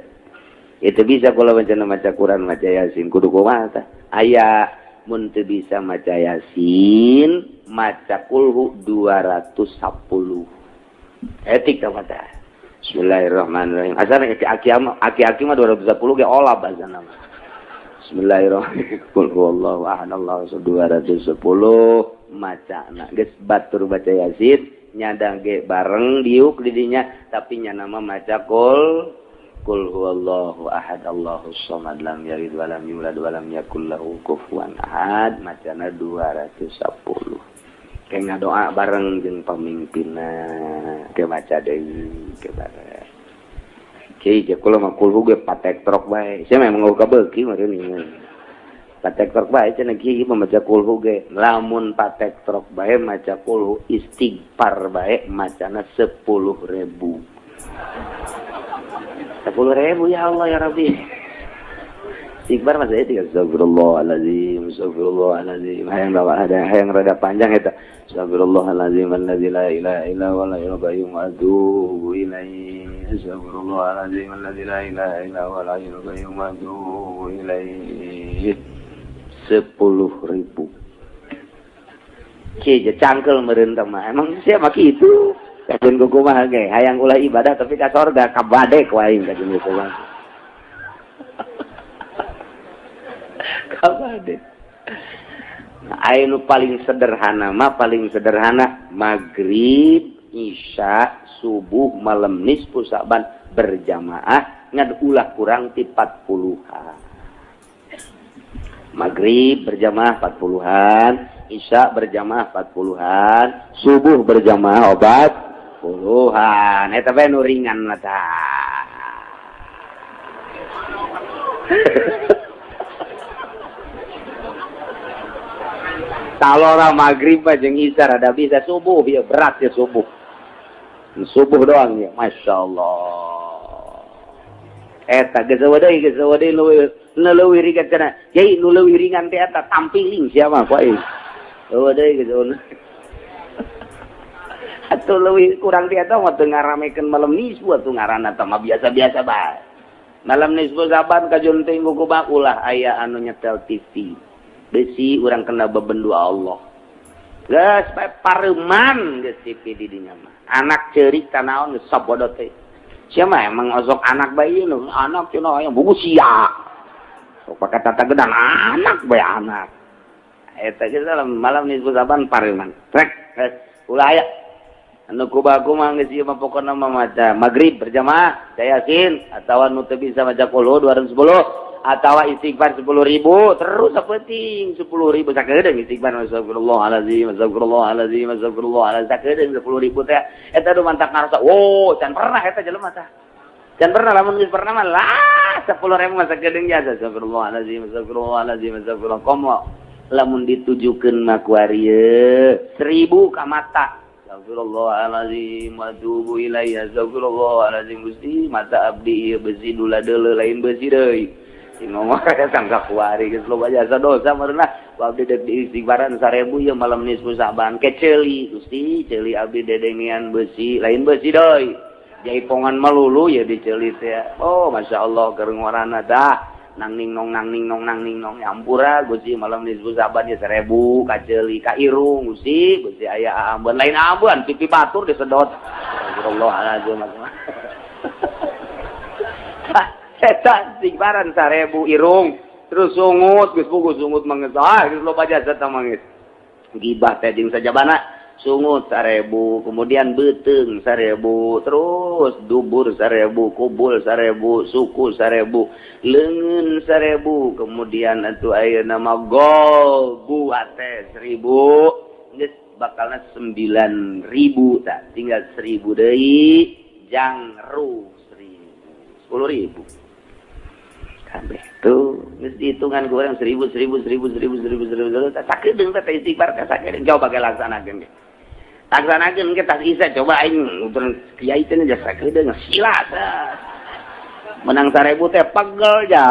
Itu bisa kalau maca maca Quran maca Yasin kudu kumaha tah? Aya mun teu bisa maca Yasin maca kulhu 210. Etik tah mata. Bismillahirrahmanirrahim. Asana aki-aki mah 210 ge olab asana mah. Bismillahirrahmanirrahim. Qul huwallahu ahad Allahu 210 macana geus batur baca Yasin nyadang ge bareng diuk di dinya tapi nya nama maca kul Qul huwallahu ahad Allahus samad lam yalid walam yulad walam yakul lahu kufuwan ahad macana 210. Kayak ngadoa bareng jeung pamimpinna ke maca deui ke bareng. Kiai je kula mah kulhu ge patek trok bae. Sia memang eueuh kabeuki meureun ieu. Patek trok bae cenah kiai mah maca kulhu ge. Lamun patek trok bae maca kulhu istighfar bae macana 10.000. 10.000 ya Allah ya Rabbi. Istighfar mah saya tiga astagfirullahalazim, astagfirullahalazim. Hayang ada hayang rada panjang eta. Astagfirullahalazim allazi la ilaha illa huwal hayyul qayyum wa atubu ilaihi. Astagfirullahalazim allazi la ilaha illa huwal hayyul qayyum wa atubu ilaihi. 10.000. Kieu cangkel meureun teh mah. Emang sia mah kitu. Kajeun kumaha ge hayang ulah ibadah tapi ka sorga kabadek wae kajeun kumaha. Kabadek. Nah, aya nu paling sederhana mah paling sederhana maghrib, isya, subuh, malam nisfu Sa'ban berjamaah ngan ulah kurang ti 40-an. Maghrib berjamaah 40-an, isya berjamaah 40-an, subuh berjamaah obat puluhan, eta bae nu ringan mah tah. Talora maghrib mah jeung isya rada bisa subuh ya berat ya subuh. Subuh doang ya, masyaallah. Eta geus deui nu leuwih ringan cenah. Yai nu leuwih ringan teh eta tampiling sia mah poe. Eueuh deui geus atau leuwih kurang ti eta mah teu ngaramekeun malam nisfu atuh ngaranna teh mah biasa-biasa bae. Malam nisfu Saban kajunting kumaha ulah aya anu nyetel TV. Besi urang kena bebendu Allah. Geus bae pareman geus TV di dinya mah. Anak ceurik tanaon geus sabodo teh. Sia mah emang osok anak bae ieu anak cenah aya buku sia. Sok pake tata gedan anak bae anak. Eta geus malam nisfu Saban pareman. Rek ulah aya anu kubaku mah geus ieu mah pokona mah maca maghrib berjamaah maca Yasin atawa nu teu bisa maca qul 210 atawa istighfar 10.000 terus sapenting 10.000 sakedeung istighfar astagfirullahalazim astagfirullahalazim astagfirullahalazim sakedeung 10.000 teh eta nu mantak ngarasa wo can pernah eta jelema tah can pernah lamun geus pernah mah lah 10.000 mah sakedeung jasa astagfirullahalazim astagfirullahalazim astagfirullah komo lamun ditujukeun mah ku ari 1.000 ka mata astagfirullahalazim wa atubu ilaihi astagfirullahalazim Gusti mata abdi ieu besi dula deuleu lain besi deui ngomong tangga kuari geus loba jasa dosa meureunah ku abdi deuk diistighfaran 1000 ieu malam nisfu Sa'ban keceuli Gusti ceuli abdi dedengean besi lain besi deui jaipongan melulu ya diceuli teh oh masyaallah keur ngorana tah nang ning nong nang ning nong nang ning nong ampura Gusti malam nisfu Sa'ban ya 1000 kaceuli ka irung Gusti Gusti aya ambeun lain ambeun pipi batur disedot astagfirullahalazim eta istighfaran 1000 irung terus sungut geus puguh sungut mangeus ah geus loba jasa tah mangeus gibah teh jeung sajabana Sungut 1000, kemudian beuteung 1000, terus dubur 1000, kubul 1000, suku 1000, leungeun 1000, kemudian atuh ayeuna mah gol buate 1000, geus bakalna 9000 tah, tinggal 1000 deui jangru 1000, 10.000. Kabeh tuh geus dihitungan ku urang 1000 1000 1000 1000 1000 1000 sakedeung teh istighfar teh sakedeung coba ge laksanakeun ge. Laksanakeun ge tas isa coba aing kiai teh jasa sakedeung sila menang 1000 teh pegel ja.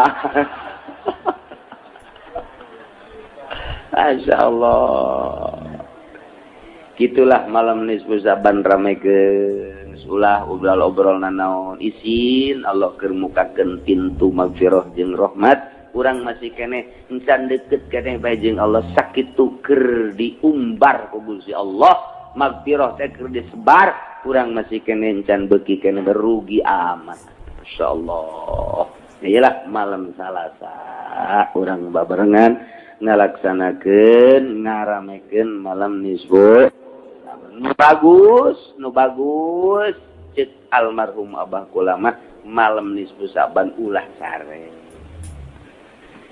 Masyaallah. Gitulah malam nisfu Syaban ramekeun ulah obrol-obrol nanaon isin Allah keur mukakeun pintu magfirah jeung rahmat urang masih keneh encan deket keneh bae jeung Allah sakitu keur diumbar ku Gusti Allah magfirah teh keur disebar urang masih keneh encan beuki keneh berugi amat insyaallah. Iyalah malam Salasa urang babarengan ngalaksanakeun ngaramekeun malam nisfu nu bagus, nu bagus cek almarhum Abah Kulama malam nisfu Sa'ban ulah sare.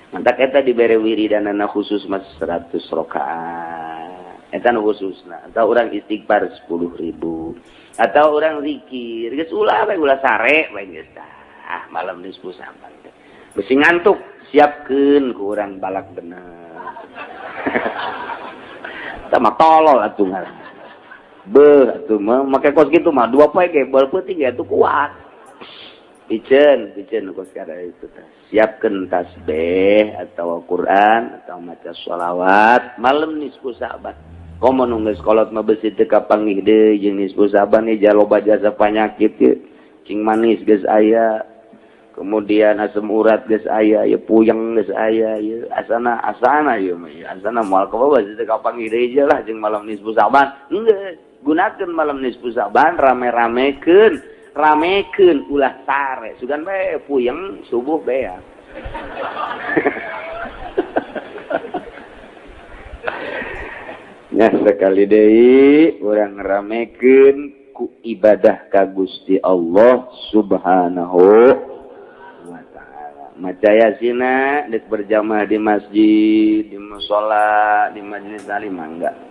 Mantak eta dibere wiridanana khusus mas 100 rakaat. Eta nu khususna atau urang istighfar 10.000 atau urang zikir geus ulah we ulah sare we geus tah malam nisfu Sa'ban. Besi ngantuk siapkeun ku urang balak bener. Tah mah tolol atuh ngaran. Beuh atuh mah make kos kitu mah dua poe ge bal peuting ge atuh kuat. Piceun kos kada itu teh. Siapkeun tasbih atau Quran atau maca sholawat malam nisfu Sa'ban. Komo nu geus kolot mah beusi teu kapanggih deui jeung nisfu Sa'ban ieu loba jasa panyakit ieu. Cing manis geus aya. Kemudian asam urat geus aya, ieu puyeng geus aya, ieu asana asana ieu mah asana moal kabawa teu kapanggih deui lah jeung malam nisfu Sa'ban. Geus gunakeun malam nisfu Sa'ban rame-ramekeun, ramekeun ulah sare. Sugan bae puyeng subuh bea. Nya sekali deui urang ramekeun ku ibadah ka Gusti Allah Subhanahu wa ta'ala. Maca yasina dek berjamaah di masjid, di musala, di majelis taklim mangga.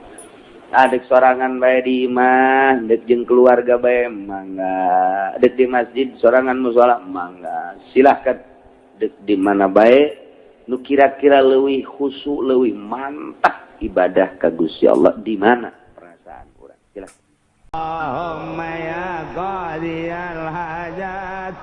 Adek sorangan bae di imah, dek jeung keluarga bae mangga, dek di masjid sorangan musala mangga. Silahkan dek di mana bae nu kira-kira leuwih khusyuk, leuwih mantap ibadah ka Gusti Allah di mana perasaan urang. Silahkan. Allahumma ya qadiyal hajat.